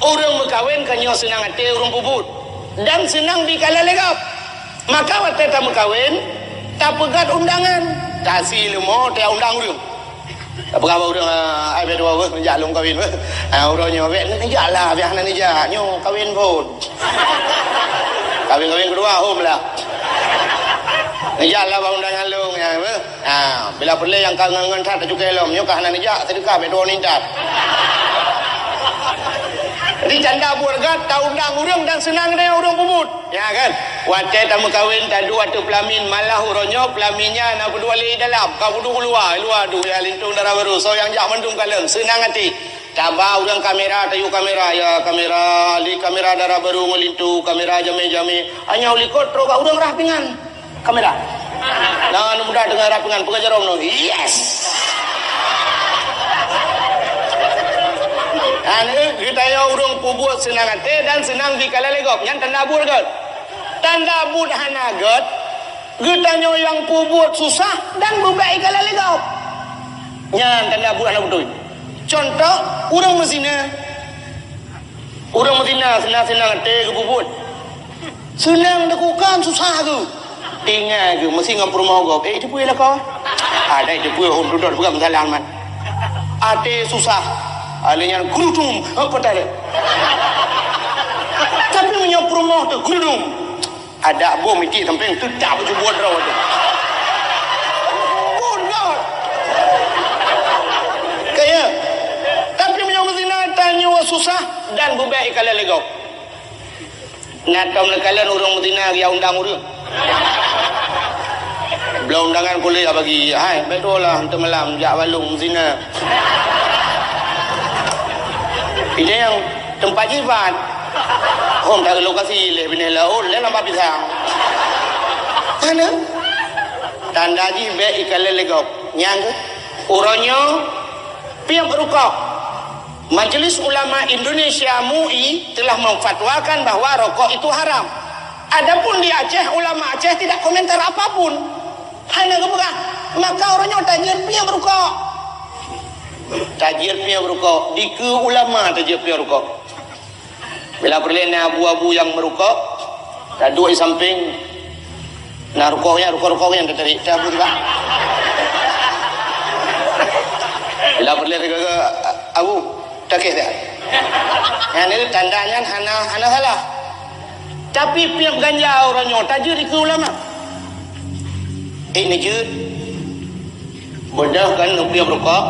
Ureuëng meukawen ka nyoe seunang até ureuëng peubuet dan seunang bri kalon lé gob. Maka watée tameukawen, tapeugét undangan, tasi leumo, taundang ureuëng. Tapeugah bak ureuëng, "Ah, ai bék tuwoe weueh, neujak lôn kawen weueh. Ah, uroe nyoe bék neujak lah, bék hana neujak. Nyoe kawen phon." Kawen-kawen keudua hom lah. Neujak lah bak undangan lôn nyan weueh. Ha, bila peureulée nyang ka ngon-ngon that tacukai lom, nyoe ka hana neujak, seudeukah bék tuwoe nintat. Jadi tanda buet gét, taundang ureuëng dan seunang tanyoe ureuëng peubuet. Ya kan? Watée tameukawen, taduek ateueh peulamin, malah uroe nyoe peulamin nyan na peuduek lé dalam, ka peuduek luwa, luwa duek ya lintong dara barô, soe nyang jak mandum kalon, seunang até. Taba ureuëng kamera, tayue kamera, ya kamera, li kamera dara barô ngon lintong, kamera jamé-jamé. Anyang likot trok bak ureuëng rhah pingan. Kamera. Nah, aneuk muda teungoh rhah pingan, peugah jaroe nyoe. Yes! Aneuk, geutanyoe ureuëng peubuet seunang até dan seunang bri kalon lé gob. Nyan tanda buet gét. Tanda buet hana gét, geutanyoe nyang peubuet susah dan beubék ikalon lé gob. Nyan tanda buet hana beutôi. Contoh, ureuëng meuzina. Ureuëng meuzina, seunang-seunang até geupeubuet. Seunang teukukan susah geuh. Tinggai geuh, meusi ngon peurumoh gob. Eh, itu peue lakoe? Ada itu peue hom dudok peugah meusalah man. Até susah. Alé nyan gurudum, apa tak ada? Tapi meunyoe peurumoh tu gurudum. Ada boh mitik sampéng teutak bak cubuet droe tu. Pun God. Kaya. Tapi meunyoe meuzina tanyoe susah dan beubék ikalon lé gob. Na tom neukalon ureuëng meuzina geujak undang ureuëng. Bloe undangan kulét bagi, hai, bék tuwoe lah, teumalam jak balong meuzina. Idéh nyang teumpat jibat. Hom taeu lokasi lé binéh laôt lé lam bak pisang. Hana? Tanda jih bèk ikalon lé gob. Nyang keu uroe nyoe piep rukok. Majelis Ulama Indonesia, M U I, telah memfatwakan bahwa rokok itu haram. Adapun di Aceh, ulama Aceh tidak komentar apapun. Hana geupeugah, maka uroe nyoe tajeuet piep rukok. Tajeuet piep rukok, dikeue ulama tajeuet piep rukok. Bila peureulèe na abu-abu nyang meurukok, taduek di sampéng. Na rukok nyan, rukok-rukok nyan tatarék, tabu tiba. Bila peureulèe teuka abu, takéh dah. Nyan itu tanda nyan hana, hana salah. Tapi piep ganja uroe nyoe tajeuet dikeue ulama. Eh, neujeuet. Beudôh kan neupiep rukok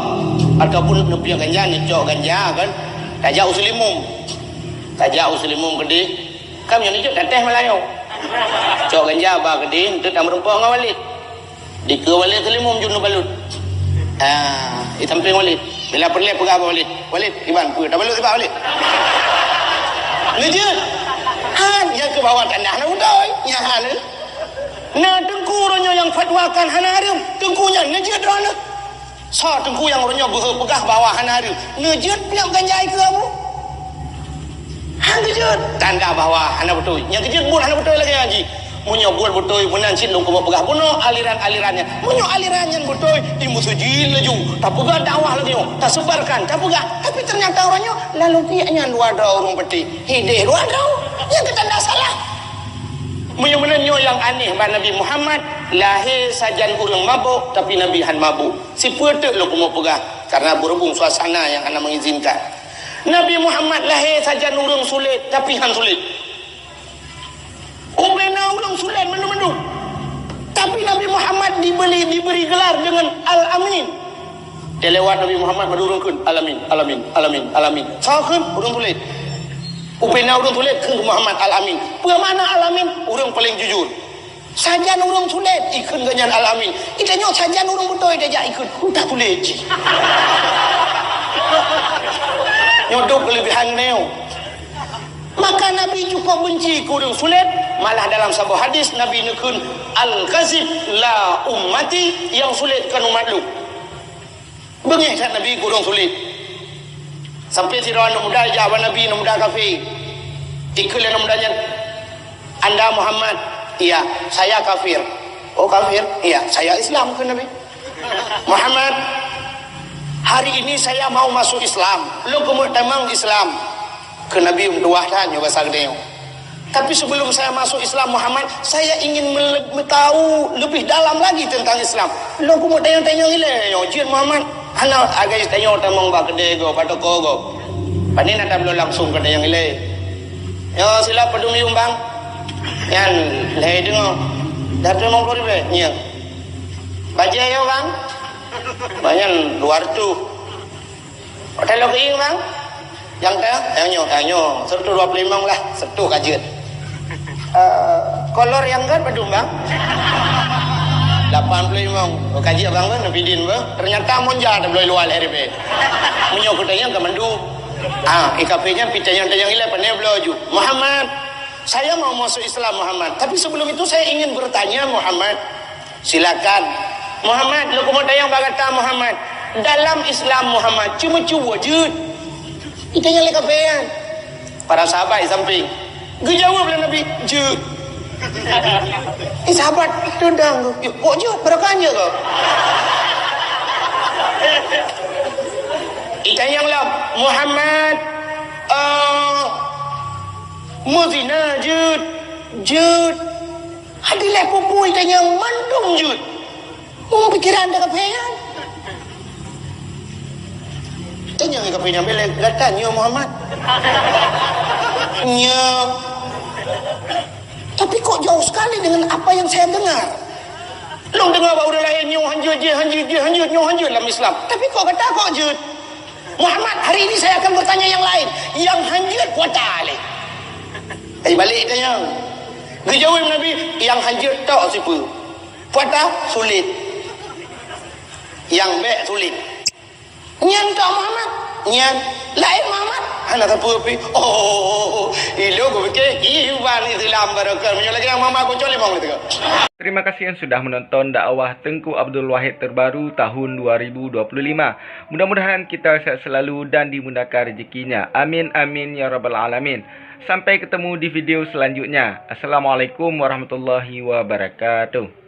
ataupun neupiep ganja, neucok ganja kan. Tajak u Seulimum. Tajak u Seulimum keudeh. Kan meunyoe neujeuet tatéh Meulayu. Cok ganja ba keudeh, eunteuk tameureumpok ngon Walid. Dikeue Walid Seulimum jeuet neubalut. Ah, di sampéng Walid. Bila peureulèe peugah bak Walid, "Walid, kiban peue? Tabalut sibak, Walid." Neujeuet. Han, nyang keu bahwa tanda hana beutôi. Nyan han. Na teungku uroe nyoe nyang fatwakan hana hareuem, teungku nyan neujeuet droeneuh. Soe teungku nyang uroe nyoe beuhe peugah bahwa hana hareuem, neujeuet piep ganja ikeue abu? Han geujeuet, tanda bahwa hana beutôi. Nyang geujeuet buet hana beutôi lagèe nyan jih. Meunyoe buet beutôi meunan cit lôn keumeung peugah bunoe aliran-aliran nyan. Meunyoe aliran nyan beutôi, imeuseujid laju, tapeugah dakwah lagèe nyoe, tasebarkan, tapeugah. Tapi teunyata uroe nyoe lalu piep nyan dua droe ureueng peuti. Hideh dua droe. Nyang keu tanda salah. Meunyoe meunan nyoe nyang aneh bak Nabi Muhammad, lahé sajan ureueng mabök, tapi Nabi han mabök. Sipeue teuk lôn keumeung peugah, karena beurhubung suasana nyang hana mengizinkan. Nabi Muhammad lahé sajan ureueng sulet, tapi han sulet. Ubena ureueng sulet mandum-mandum. Tapi Nabi Muhammad diberi, diberi gelar dengan Al-Amin. Dilewat Nabi Muhammad mandum ureueng kheun, "Al-Amin, Al-Amin, Al-Amin, Al-Amin." Soe kheun? Ureueng sulet. Ubena ureueng sulet kheun Muhammad Al-Amin. Peue makna Al-Amin? Ureueng paleng jujur. Sajan ureueng sulet, ikheun geuh nyan Al-Amin. Geutanyoe sajan ureueng beutôi tajak ikheun, entah sulet jih. Nyoe dum keulebihan geutanyoe. Maka Nabi cukup benci keu ureueng sulet, malah dalam saboh hadis Nabi neukheun, "Al-kazib la ummati," nyang sulet kon umat lôn. Beungéh that Nabi keu ureueng sulet. Sampai sidroe aneuk muda ijak bak Nabi, aneuk muda kafé. Ikheun lé aneuk muda nyan, "Anda Muhammad?" "Iya." "Saya kafir." "Oh, kafir?" "Iya." "Saya Islam," kheun Nabi. "Muhammad, hari ini saya mau masuk Islam. Lôn keumeung tamong Islam." Kheun Nabi, "Meutuwah that nyoe basa geutanyoe. Tapi sebelum saya masuk Islam, Muhammad, saya ingin mele-, metahu lebih dalam lagi tentang Islam." Lôn keumeung tanyong-tanyong ilèe nyoe, "Jeuet Muhammad, hana agak tanyong tamong bak keudè gob, bak toko gob. Pane na tabloe langsung keu tanyong ilèe." "Nyoe silap padum yuem, Bang?" "Nyan lhèe deungoe." "Dah limong ploh ribèe?" "Nyo." "Bajèe nyoe, Bang?" "Bajèe nyan dua reutôh." "Hotel Loki, Bang?" "Nyang ka?" "Nyang nyoe, nyang nyoe. Seratus dua puluh lima lah, seratus ka jeuet." "Eh, kolor nyang göt padum, Bang?" "Lapan puluh lima. Oh, ka jeuet, Bang, beuh, neupidin, beuh. Ternyata monja tabloe luwa lhèe ribèe. Meunyoe keu tanyong ka mandum." Ah, i kafé nyan pih tanyong-tanyong ilèe, pane bloe ju. "Muhammad, saya mau masuk Islam, Muhammad. Tapi sebelum itu saya ingin bertanya, Muhammad." "Silakan." "Muhammad, lôn keumeung tanyong bak gata, Muhammad. Dalam Islam, Muhammad, ceumeucue jeuet?" Itanyong lé kafé nyan. Para sahabat di sampéng. Geujaweueb lé Nabi, "Jeuet." Eh, sahabat teudong, "Yôh, kok jeuet? Barokah jeuet kok?" Itanyong lom, "Muhammad, eh, meuzina jeuet?" "Jeuet." Hana lé peue-peue, tanyong mandum jeuet. Meupikiran dak kafé nyan. Tanyong kafé nyan, "Bèk lé gata nyoe, Muhammad?" "Nyoe." "Tapi kok jauh sekali dengan apa yang saya dengar? Lôn deungoe bak ureueng laén nyoe hanjeuet jeuet, hanjeuet jeuet, hanjeuet nyoe hanjeuet lam Islam. Tapi kok gata kok jeuet?" "Muhammad, hari ini saya akan bertanya yang lain. Nyang hanjeuet puasa lé." Ai balek tanyong. Geujaweueb Nabi, "Nyang hanjeuet tok sipeue? Puasa sulet. Nyang bèk sulet." "Nyan tok Muhammad?" "Nyan." "Laén Muhammad?" Anak sapeue pi? Oh, ilong kupikir iban Islam barokah. Meunyoe lagèe nyang mama kucok limong itu. Terima kasih yang sudah menonton dakwah Tengku Abdul Wahid terbaru tahun dua ribu dua puluh lima. Mudah-mudahan kita sehat selalu dan dimudahkan rezekinya. Amin, amin, ya rabbal alamin. Sampai ketemu di video selanjutnya. Assalamualaikum warahmatullahi wabarakatuh.